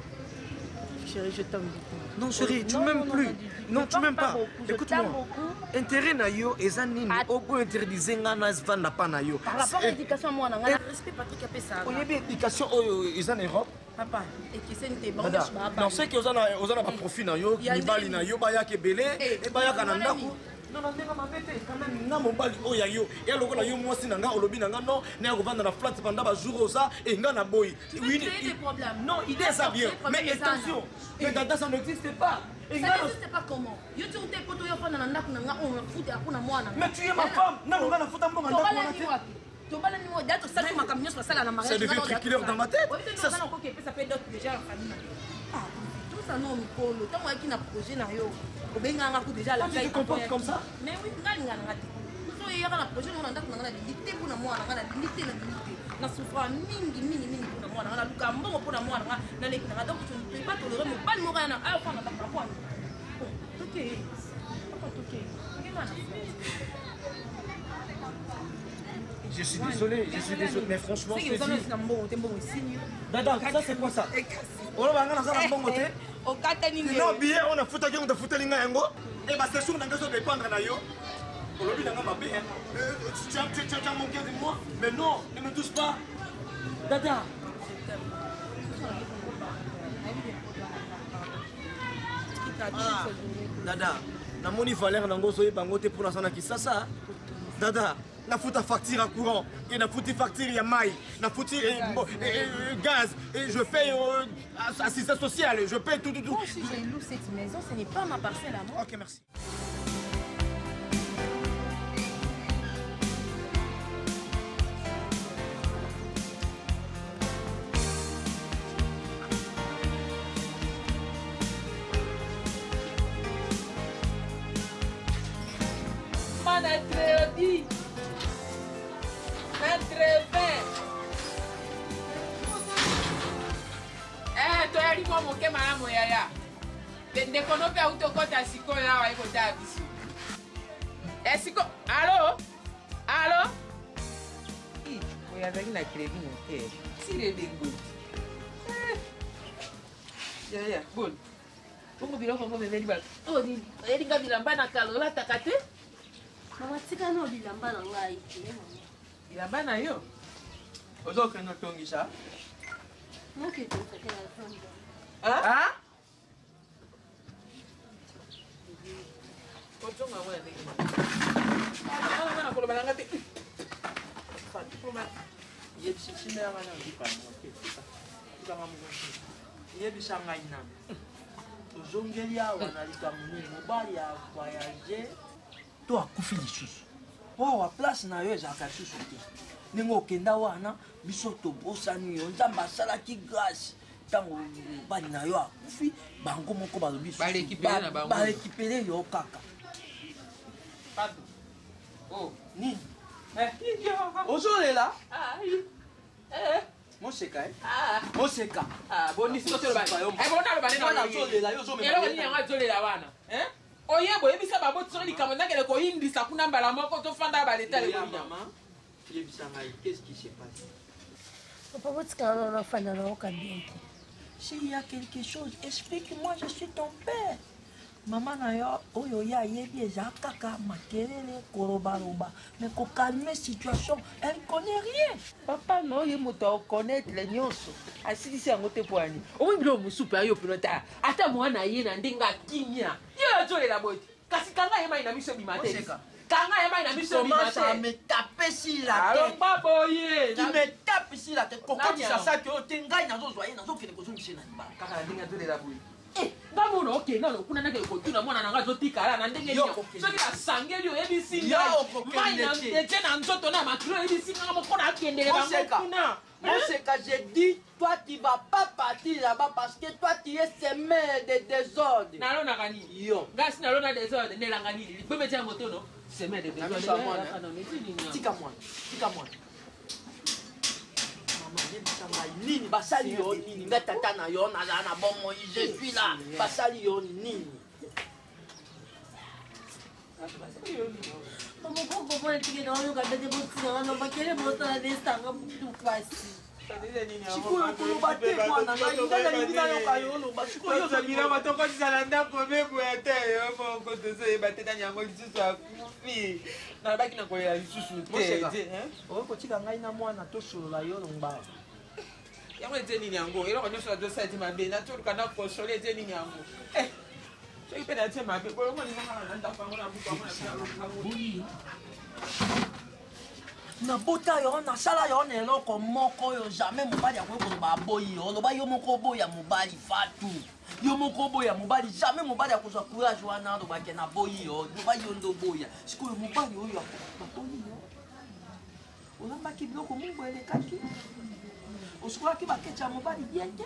Chérie, je t'aime beaucoup. Non, chérie, tu Non, m'aimes non, plus. non, du tout. Non, Je tu m'aimes parle pas. pas beaucoup, je Écoute-moi. t'aime beaucoup. Intérêt na yo eza nini? Obo interdise nga na vanda pa na yo. Par rapport à l'éducation mwana nga, respect Patrik apesaka. Oyebi éducation oyo eza na Europe? Papa, ekeseni te, bango Dada, nyonso baa non, c'est que oza na baprofit na yo, Ya mibali ndenge na yo bayaka ebele, Eh, e bayaka na wana ndako. nini? Non, na ndenge mabe te, quand même nga mobali oyo ya yo, ya lokola yo mwasi na nga, olobi na nga non, naya kovanda na flat pendant bajour oza e nga na boyi. Tu veux Oui, créer des problèmes. Non, idée ça bien, Créer problème mais eza na. attention, mais dada, ça n'existe pas. Et Ça nga n'existe pas comment? Yo ti ute poto yo fanda na ndako na nga oyo nafuta mpona mwana. Mais tu es ma femme. Non, nga nafuta mbongo ndako wana Tobalani te. wapi? Tobalani wapi? Da tosali makambo nyonso basala na mariage. Ça devient tricolore dans ma tête. Ça okoki epesa mpe dot déjà ya famille na yo. Ah, tosa no mikolo ntango oyaki na projet na yo, obenganga ku déjà la Toi, tu te comportes comme ça? Mais oui, nga alinga nanga te. So oyaka na projet nango na ndako nanga, nalingi te mpona mwana nga, nalingi te, nalingi te. Nasouffra mingi mingi mingi mpona mwana nga, naluka mbongo mpona mwana nga, naleki nanga. Donc je ne peux pas tolérer mobali moko ya na ayo fanda ndako na mwana. Toke papa, toke ngena na. Je suis désolé, je suis désolé, mais franchement, je te dis. Na mbongo te, mbongo esini. Dada, ça c'est quoi ça? Oloba nga naza na mbongo te. Okatani nde. Non, billet on a futaki yango, tofuteli nga yango. E baséjour na nga ezodépendre na yo. Olobi na nga mabe, hein. Tu as manqué de moi, mais non, ne me touche pas. Dada. Ah, Dada, namoni valeur nango ozoyeba yango te mpona aza na Kisasa. Dada, nafuta facture ya courant e nafuti facture ya mai, nafuti gaz et je paye assistance sociale, je paye tout, tout, tout. Moi aussi, j'ai loué cette maison, ce n'est pas ma parcelle à moi. Ok, merci. Mana tredi na trevin. Totikali mwa moke malamu yaya. Ndeko no mpe auti okota sikoyo awa aye kotala biso. Eh, siko alo alo oyo azalaki na kredi moke sile elengo eh. Yaya boni bongo biloko yango omemeli bato oyo oh, nini oyeli nga bilamba na kala olataka te mama tika no bilamba na ngai bilamba na yo ozokende otongisa ozonga yango na ndenge wana koloba na nga te yebisa ngai nanu ozongeli awa na likambo nini mobali ya voyage to akufi lisusu po awa place na yo ezalaka lisusu te ndenge okenda wana biso tobosani yo nzambe asalaki grâce ntango mobali na yo akufi bango moko balobi barekipere yo kaka oh. nini eh. ozolela ah, eh. moseka eh? ah. moseka eloko nini yango azolela wana oye boyebisa baboti soki likambo nakende koyindisa kuna mbala moko tofanda baleta yebisa ngai qu'est-ce qui se passe papa botikala nano nafanda nayoka bien te s'il y a quelque chose explique-moi je suis ton père mama na yo oyo ye ayebi eza kaka makelele kolobaloba mais kokalme situation elle connaît rien papa na oye moto akoconnaître nyonso asilisi yango te mpo ani omoi biloko mosusu mpe ayo mpena ta ata mwana ye na ndenge akimia ye azolela boye te kasi kanga ye mai na miso ebima te kanga ye mai na miso ebima te me tape sur la tête alongba boye tu me tapes sur la tête kokotisa saki oyo te ngai nazozwa ye nazokende kozongisa ye na libala kaka na ndenge azolela boye eh, nga mona okenda na kuna nake kotuna mwana na nga azotikala na ndenge soki basangeli oyebisi ngai mai etie na nzoto na makilo oyebisi nga moko nakendele bango kuna Moseka, j'ai dit, toi tu vas pas partir là-bas parce que toi tu es semeur de désordre. Nalonaka nini? Yo. Nga si nalona désordre nelanga nini? Ligbeme tia moto no? Semeur de désordre. Tika mwana, tika mwana. Mama, yebisa ngai nini basali yo nini? Nga tata na yo nazala na bomoi, je suis là. Basali yo nini? Sikoyo koloba te mwana ngai ngai nalingi nayoka yo oloba sikoyo tokotisa na ndako meboya te yo moko tozoyeba te nani yango lisusu akufi nalobaki na kolela lisusu te okoki kotika ngai na mwana tosolola yo longba yango etie nini yango eloko nyonso nazosala ti mabe natoluka na kosole etie nini yango eh, soki mpe natie mabe bolongo linganga na ndako yango na buku yango na nabota yo nasala yo na eloko moko oyo jamais mobali akoki koloba aboyi yo oloba yo moko oboya mobali fatu yo moko oboya mobali jamais mobali akozwa courage wana alobake naboyi yo loba yo nde oboya sikoyo mobali oyo baboyi yo olambaki biloko mungu elekaki osukolaki baketi ya mobali bien te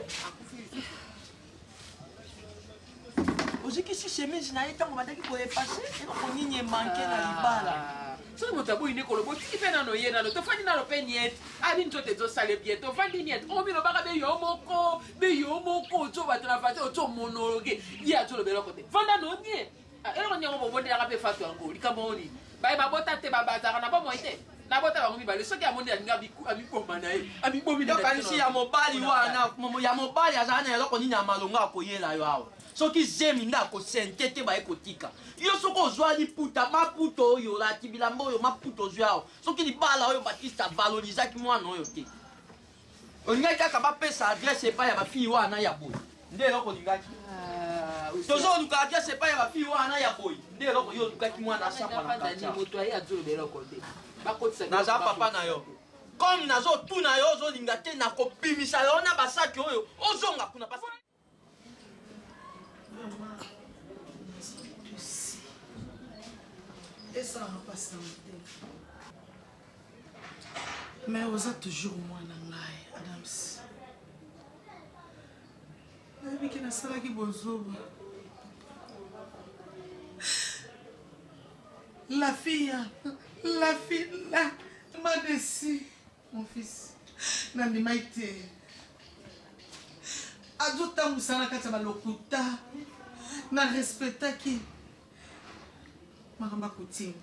ozikisi chemise na ye ntango bandaki koefase eloko nini emanke na libala ah. soki moto aboyi nde koloba otiki mpe nano ye nano tofandi nano mpe niet abi nzoto ezosala bien tofandi niet omilobaka be yo moko be yo moko otyo bato na fate otyo monologe ye azoloba eloko te fanda no nie Ah, eloko nini yango bobondelaka mpe fatu yango likambo yango nini baye babota te bazalaka na bomoi te nabota bango mibale soki amoni alingi amiboma na ye amibomi yokanisi ya mobali wana ya mobali azala na eloko nini ya malonga akoyela yo awa soki zemi nde akosente te baye kotika yo soki ozwa liputa maputa oyo olati bilamba oyo maputa ozwi awa soki libala oyo batiste avalorizaki mwana oyo te olingaki kaka bapesa adresse epai ya bafille wana ya boye nde eloko olingaki ah, tozoluka adresse epai ya bafille wana ya boye nde eloko yo olukaki mwana asamba na kati naza papa na yo comme nazotuna yo ozolinga te nakobimisa yo na basaki oyo ozonga kuna esalaka mpasi na motema mais oza toujours mwana ngai adams nayebi ke nasalaki bozoba la fille la fille la m'a déçu mon fils nandimaki te. Azotambwisa na kati ya balokuta. Na respectaki makambo ya coutume.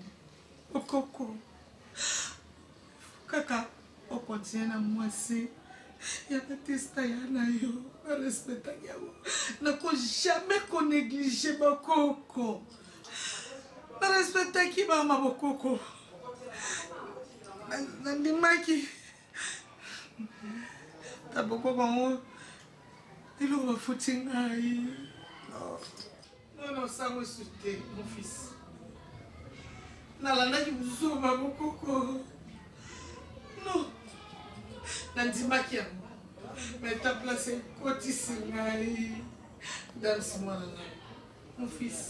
Okoko kaka okontinue na mwasi ya Batista ya na yo, na respectaki yango. Nako jamais ko négliger bakoko. Na respectaki mama bokoko. Nandimaki ta bokoko yango eloko bafuti ngai. Non, non, sango esu te, mon fils. Nalandaki buzoba bokoko. Non. Nandimaki yango. Mais ta place ekotisi ngai. Dams mwana ngai. Mon fils.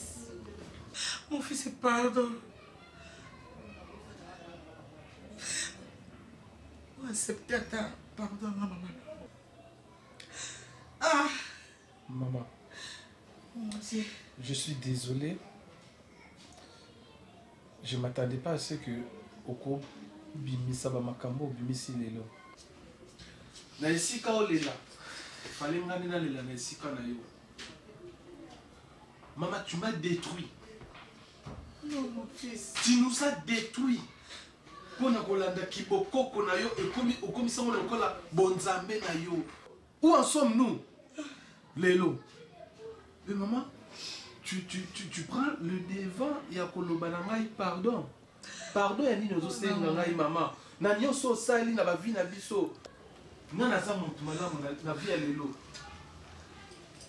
Mon fils, pardon. Accepte ata pardon nga mama. Ah. Maman. Mon Dieu. Je suis désolé. Je m'attendais pas à ce que oko bimisa ba makambo obimisi lelo. Na esika olela, fallait nga nde nalela na esika na yo. Maman, tu m'as détruit. Non, mon fils. Tu nous as détruit. Mpo na kolanda kibokoko na yo ekomi okomisa ngo lokola bonzambe na yo. Où en sommes-nous lelo? Mais maman, tu, tu, tu, tu prends le devant ya koloba na ngai pardon. Pardon ya nini ozosenga ngai mama? Na nyonso osali na ba vie na biso. Nga naza moto malamu na, na vie ya lelo.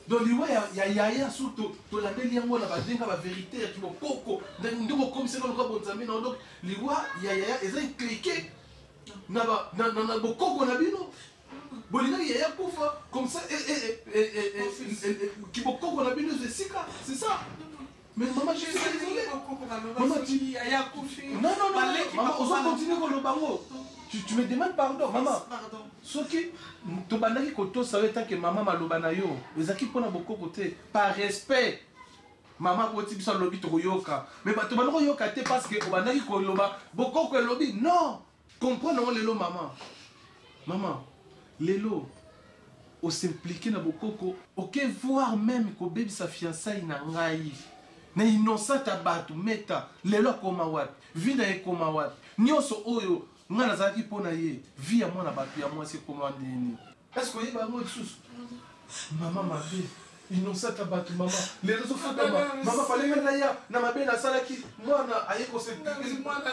Donc liwa ya, ya yaya so tolandeli yango na badenga ba verité ya kibokoko ndenge okomisaka lokola bonzambe na yo. Donc liwa ya yaya eza impliqué na, ba, na, na, na bokoko na bino. Bolingaki yaya kufa comme ça kibokoko na bino ezwa esika, c'est ça. Mais maman, je suis désolé. Maman, tu... Non, non, non, maman, ozo continuer koloba ngo. Tu me demandes pardon, maman. Soki tobandaki kotosa yo etant que maman maloba na yo, ezalaki mpona bokoko te, par respect. Mama akoti biso alobi tokoyoka. Mais bato banda koyoka te parce que obandaki koloba bokoko elobi non. Comprendre yango lelo maman. Maman, lelo osimplike na bokoko, oke voir meme kobebisa fiançailles na ngai na innocente ya bato meta lelo akoma wapi, vie na ye ekoma wapi, nyonso oyo ngai nazalaki mpo na ye, vie ya mwana bato ya mwasi ekoma ndeni? Est-ce que oyeba yango lisusu? Mama mabe innocente ya bato mama lelo ozofuta mama fale ngai naya na mabe nasalaki mwana aye kose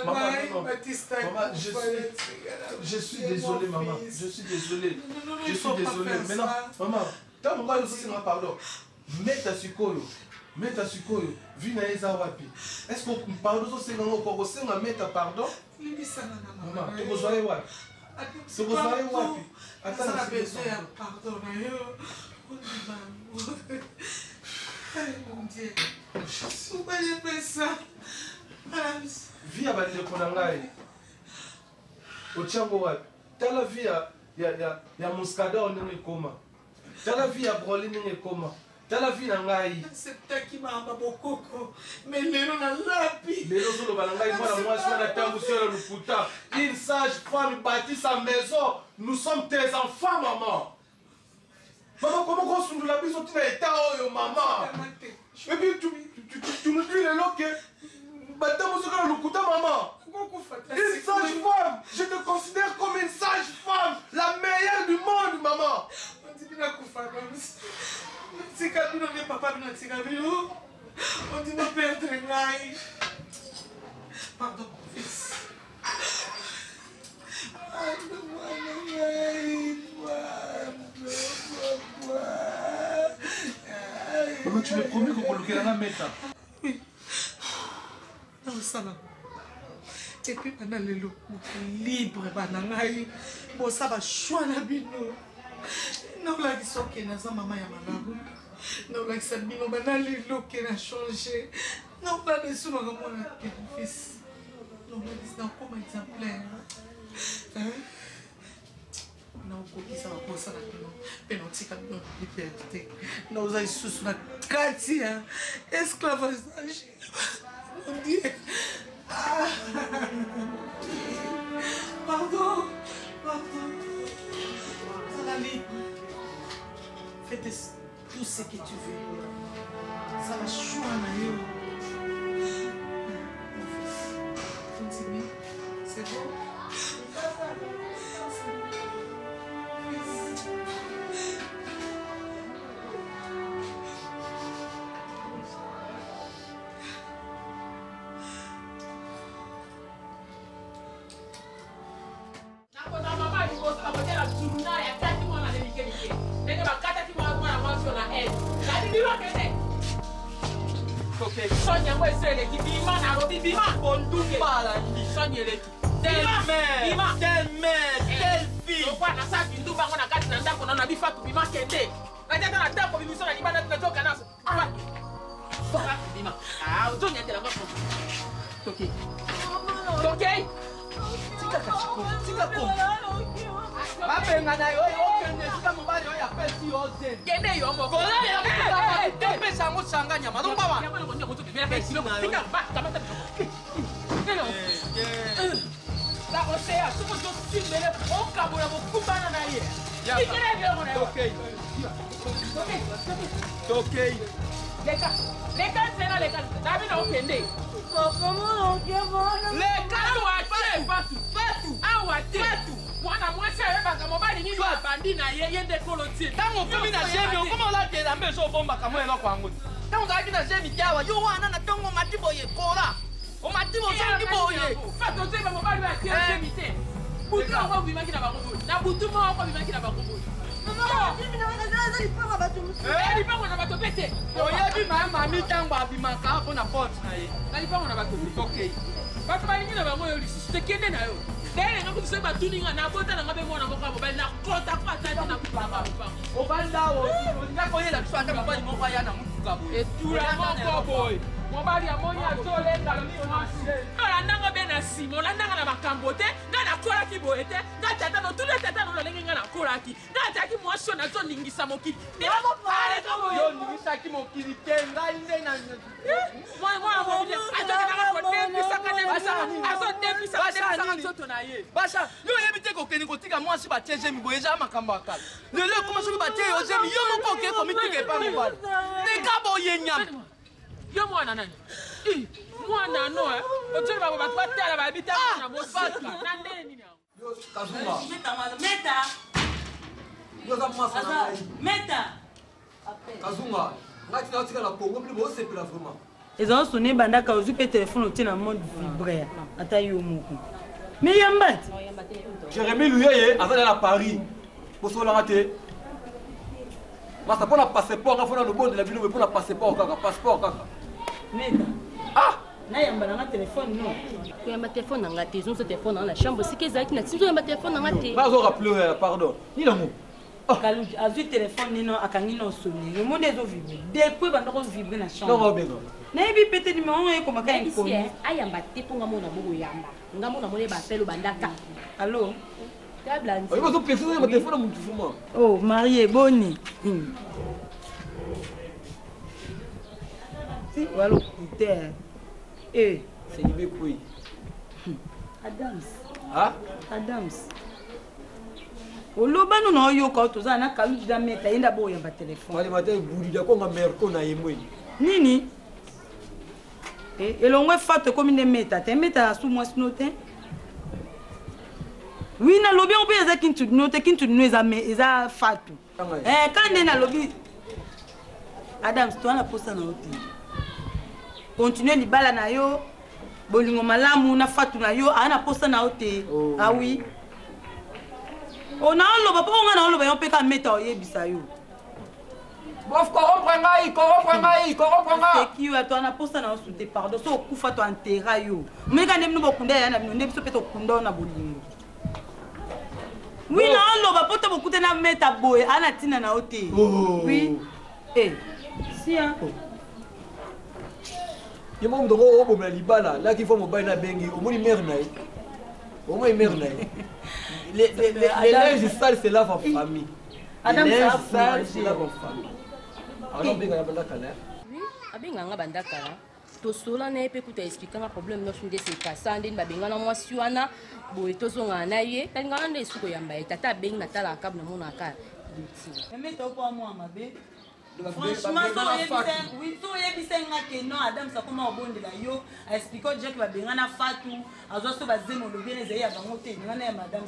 mama je suis désolé mama, je suis désolé, je suis désolé. Maintenant mama, ntango ngai ozosenga pardon, meta sikoyo, meta sikoyo vi na ye eza wapi? Est ce que pardon ozosenga ngo okosenga meta pardon? Mama, tokozwa ye wapi? Tokozwa ye wapi? Ata na besoin ya pardon na yo, ondima yango. Mon Dieu, pourquoi j'ai fait ça? Vie ya bandeko na ngai otiango wapi? Tala vie ya, ya, ya, ya muscador ndenge ekoma, tala vie ya broli ndenge ekoma, tala vie na ngai. Naseptaki makambo bokoko, mais lelo nalapi. Lelo ozoloba na ngai mwana mwasi wana atambusi yo na lokuta. Une sage femme bâtit sa maison, nous sommes tes enfants maman. Maman, comment kosundula biso ntina eta oyo maman? Et puis tu, tu, tu, tu nous dis lelo ke batambusi kaka na lokuta maman. Une sage femme, je te considère comme une sage femme, la meilleure du monde, maman. Tika bino nde papa bino atika bino, ondima perdre ngai. Pardon, fils. Mwana ngai, Maman, tu me promets kokolukela nga meta? Oui. Nakosala. Et puis bana lelo libre, bana ngai bosa bachoix na bino. Naolakisa oke naza mama ya malamu, naolakisa bino bana lelo ke na change, naolala esu nakamona te fils, naolakisa nakoma exemplaire, naokokisa baposa na bino mpe naotika bino liberté, naoza lisusu na kati ya esclavage. Mon Dieu. Ah. Pardon, pardon. Zala libre. Fais tout ce que tu veux. Sala choix na yo. Mon fils, continue. C'est bon? Fils. Nakozala mama ya liboso bakotela journal ya kati mwana na mike mike ndenge bakataki mwana mwasi oyo na aide nabi bima kende soni yango esi eleki bima nalobi bima soni eleki bima lokwa nasala kindumba yango na kati na ndako na nabi fatu bima kende natiaka na ndako bimiso na libanda nazoka naso fatu bima ozonyatela ngo toke toke tika kasiko tika ko babengana yo okende esika mobali oyo apesi yo zemi kende yo moko topesa yango sanga nyama lombawa oseya soki ozosimbele okabola mokumbana na ye tikela biloko na yo tokei leka leka nzela leka na bino okende leka awa te fatu awa te mwana mwasi ayebaka mobali nini abandi na ye ye nde kolo tie ntango okomi na zemi okoma olata elamba ezo obombaka mwa eloko yango te ntango ozalaki na zemi te awa yo wana na ntongo omati boye kola omati bozongi boye fatu ozoyeba mobali oyo atie zemi te butu yango obimaki na bango boye na butu moko obimaki na bango boye lipango na bato mpe te oyebi ma mami ntango abimaka mpo na porte na ye na lipango na bato te okei bato balingi na bango yo lisusu te kende na yo dayere nga kutu soki batuni nga nabota na nga mpe mwana moko ya mobali nakota ko ata te nakutaka lopango obanda olinga koyela biso ata mobali moko aya na motuka boye etula moko boye mobali amoni azolenga lobi mwasi olandanga be na nsima olandanga na makambo te nga nakolaki boye te nga tata notuna tata no lolenge nga nakolaki nga azalaki mwasi oyo nazoningisa mokili yo oningisaki mokili te ngai nde na nzoto na ye basha yo oyebi te kokende kotika mwasi batie zemi boye eza makambo ya kala lelo ekoma soki batie yo zemi yo moko okei komitika epa mobali teka boye nyama yo mwana nani mwana no otyeli bango bato batala bayebi te na mosika na ndenge nini Kazunga. Meta. Yo oza mwasi na ngai. Meta. Kazunga, ngai tina otika na Congo bino bosepela vraiment. Ezala sone ebandaka ozwi mpe telefone otie na mode vibraire ata yo moko. Mais yamba te. Jérémie Luyeye aza na Paris. Bosololaka te. Masa mpo na passeport nga fona lobondela bino mpo na passeport kaka passeport kaka. Meta. Ah nayamba nanga telefone no koyamba telefone na nga te ezongisa telefone nanga na chambre esika ezalaki na tindi oyamba telefone na nga te nazo rappeler pardon nini yango kaluji azwi telefone nino akangi na osoneri omoni ezo vibre depuis banda kovibre na chambre nayebi pe te nimero ngo ekomaka inconnu ayamba te mpo nga mona bokoyamba nga mona mona ebapele obandaka allo ozopesa oyamba telefone ya motu vraiment oh marie boni walokuta Eh. Selibe Kwe. Adams. Ah? Adams. oloba no na oyoka oyo tozala na kaluji na meta ye nde aboyamba telefone malema te bulida konga merko na ye mweni nini eh, elongo efato ekomi nde meta te meta asu mwasi no te wi nalobi yango mpe eza kintu no te kintu no eza, eza fatu eh, ka nde nalobi adams toa na posa na yo te continue libala na yo bolingo malamu na fatu na yo aa na posa na yo te oh. awi ah oh, naoloba mpo nga naoloba yo mpe ka meta oyebisa yo bof corrompre ngai corrompre ngai corrompre nga seki yo to na posa na yo sute pardon so okufa to entera yo omeka nde bino bokunda ya na bino nde biso mpe tokunda yo na bolingo wi naoloba mpo to bokute na meta boye aa na ntina na yo te oh. wi e sia oh. ye moko moto ngo obomela libala laki fo mobali nabengi omoni mare na ye omoni mare na ye les linges sales se lave en famille les linges sales se lave en famille alors obenga ya banda kala abenga nga banda kala tosola na ye mpe kuta explika nga problème nyonso nde sekasa ndeni babengana mwasi wana boye tozongana na ye nalingaka nde esuki koyamba ye tata abengi natalaka kabu namonaka Emeta opo mwa mabe. Franchement, so oyebisa nga ke non Adam sakoma obondela yo, a expliquer déjà que babengana Fatou, azwa so bazemo olobi ene ezali ya bango te, bengana ya madame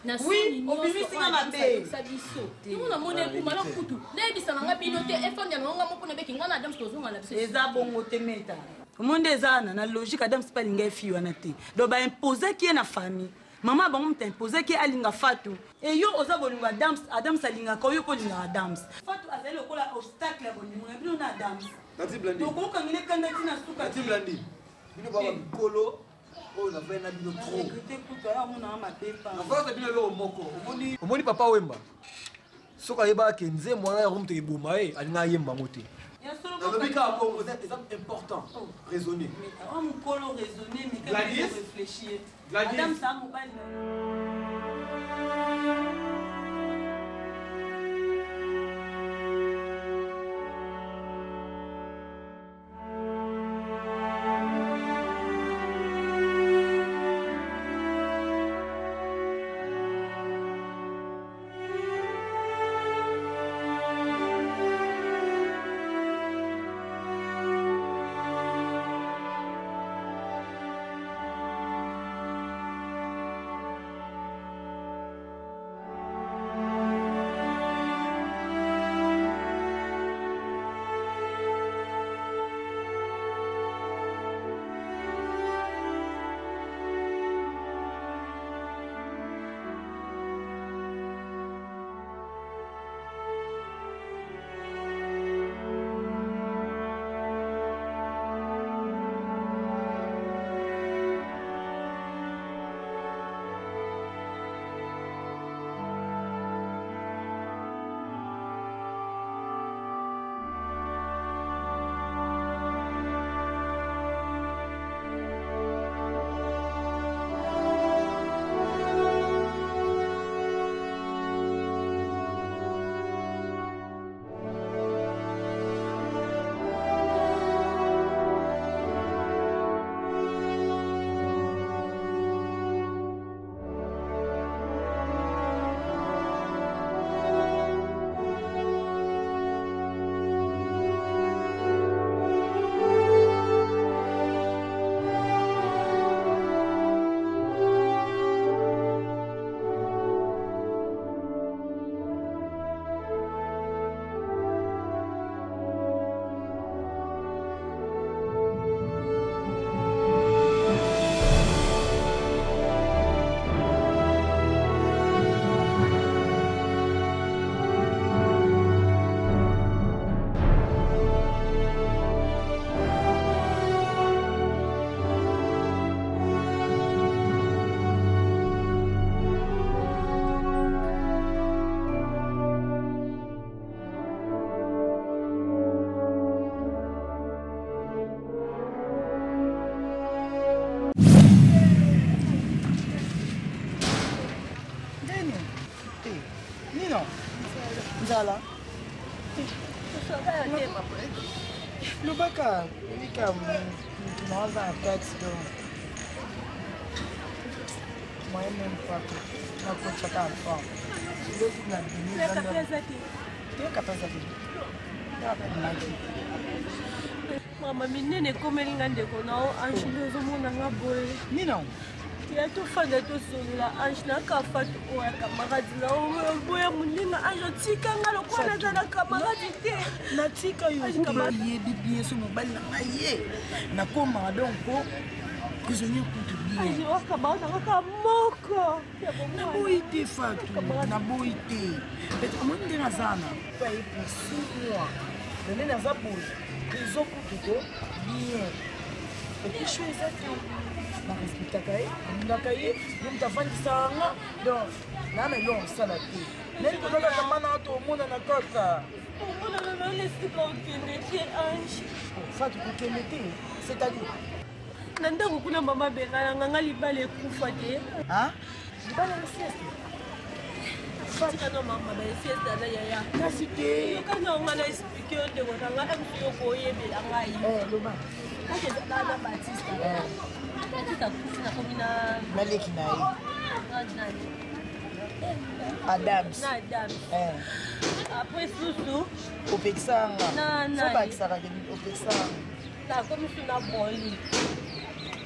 Na Oui, obimisi nga mabe. Biso yango namoni ekuma na kutu nayebisa na nga bino te, efandi na nga moko nabeki nga na Adams tozonga na biso. Eza bongo te meta. Omonde eza na logique, Adam sipa alinga ye fille wana te. Donc baimposaki ye na famille. Mama bango moto imposaki ye alinga Fatou. E yo oza bolingo Adams, Adams alingaka yo mpo olingaka Adams. Fatou azali lokola obstacle ya bolingo na bino na Adams. Tati Blandi. Tokokangela ekanda ntina suka. Tati Blandi. Bino baba mikolo oyo navai na bino trop. Regrete kutu aya omonaka mabe pa. Nafalaka bino eloko moko. Omoni omoni papa Wemba. Soki ayebaka ke nzembo wana yango moto eboma ye, alinga ayemba yango te. Nalobi kaka bongo, eza important. Raisonner. Oyo mokolo raisonner, mais kaka Gladys? réfléchir. Gladys? Adam sa mobali na yo. Nini? Eh, Nino? Nzala? Lobaka lika mutu na aza na kati donc moyen même pas nakotiaka enfant soki na bimi te kapa eza te nabimaki. Mama minene ekomeli nga ndeko na yo Ange, nde ozomona nga boye. Nino? Ya tofanda tosolola Ange, naka fatu oyo ya camarade na yo boya moninga Ange, otika nga lokola naza na camarade te. Natika yo yebi bien so mobali na ngai ye nakomaka donc po prisonnier kutu bien. Ange, oyo camarade na kaka moko. Naboyi te Fatu, naboyi te. Peut-être omoni ndenge aza na aye pour 6 mois nde naza boye prison kutu ko bien epuis sho eza te narespectaka ye, alingaka ye, ye moto afandisaka nga donc naa na eloko kosala te, nayebi koza kaka mana tomonana kaka. Omonana na yo na esika okende te Ange. Fatu, kokende te c'est-à-dire? Na ndako kuna mama abengana nga, nga libala ekufa te. Libala ya sieste? Tika na mama ba sieste na yaya. Kasi te. Yoka na nga na explique yo ndeko na nga mpe yo koyebela ngai. Eh, loba. Kaka ezalaka na Batiste. Batiste akufi nakomi na naleki na ye. Nani? Adams. Na Adams. Eh. Après susu. Opekisa nga. Na na. Fo bakisaka ke opekisa nga. Nakomi su na boli.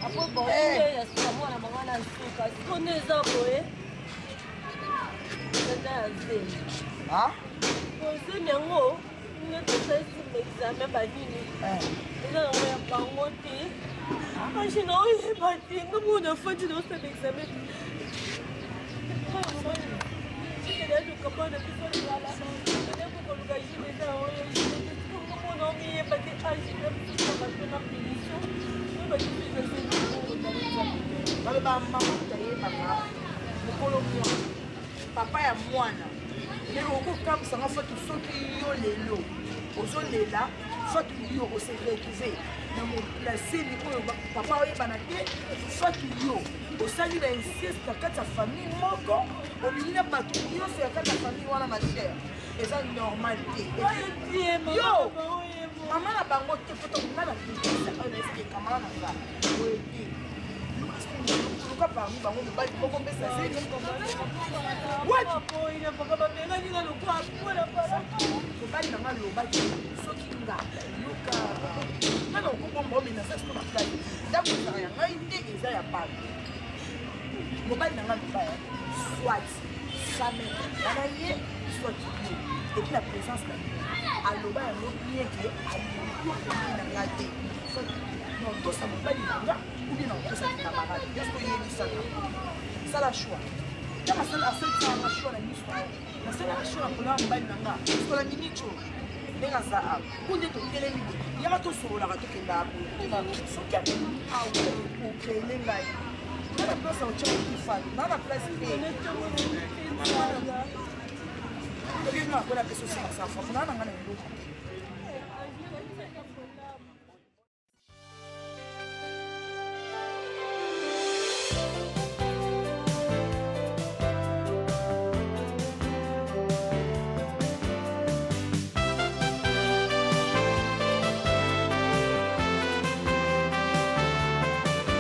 Après boli Eh. nde ya suka mwana bango na suka. Siko nde eza boye. Eza ya zemi. Ah? Zemi yango nde tosalisi examen banini. Eza yango ya bango te. Ange naoyeba te nga moko nafandi naosala examen. Baloba mama moto ayebaka mokolo mwana papa ya mwana me okokamwisa nga fatu soki yo lelo ozolela fatu yo ose retrouve na moplaseli oyo papa oyebana te fatu yo osali ba inceste na kati ya famille moko obimi na bato nyonso ya kati ya famille wana ma chere eza normal te yo mama na bango te poto nga na pekisa oyo na eske kamara na nga oyo te luka parmi bango mobali moko mpesa zemi mobali na nga alobaki soki nga yoka nga na okobomba omena sa siko na plate ndako ezala ya ngai nde eza ya bato mobali na nga aloba ya soit jamais wana ye soit yo epuis na présence na ye aloba yango bien ke alingi na nga te soit naotosa mobali na nga ou bien naotosa camarade nyonso oyebisaka sala choix ntango asalisaka choix na miso na yo nasalaka choix na kolaa mobali na nga sola minico ndenge aza awa ku nde totelemi boye yaka tosololaka tokendaka boye soki abimi awa okreele ngai nga na place ya otya okufa na na place te okenga akola peso 500 francs na na nga na eloko te.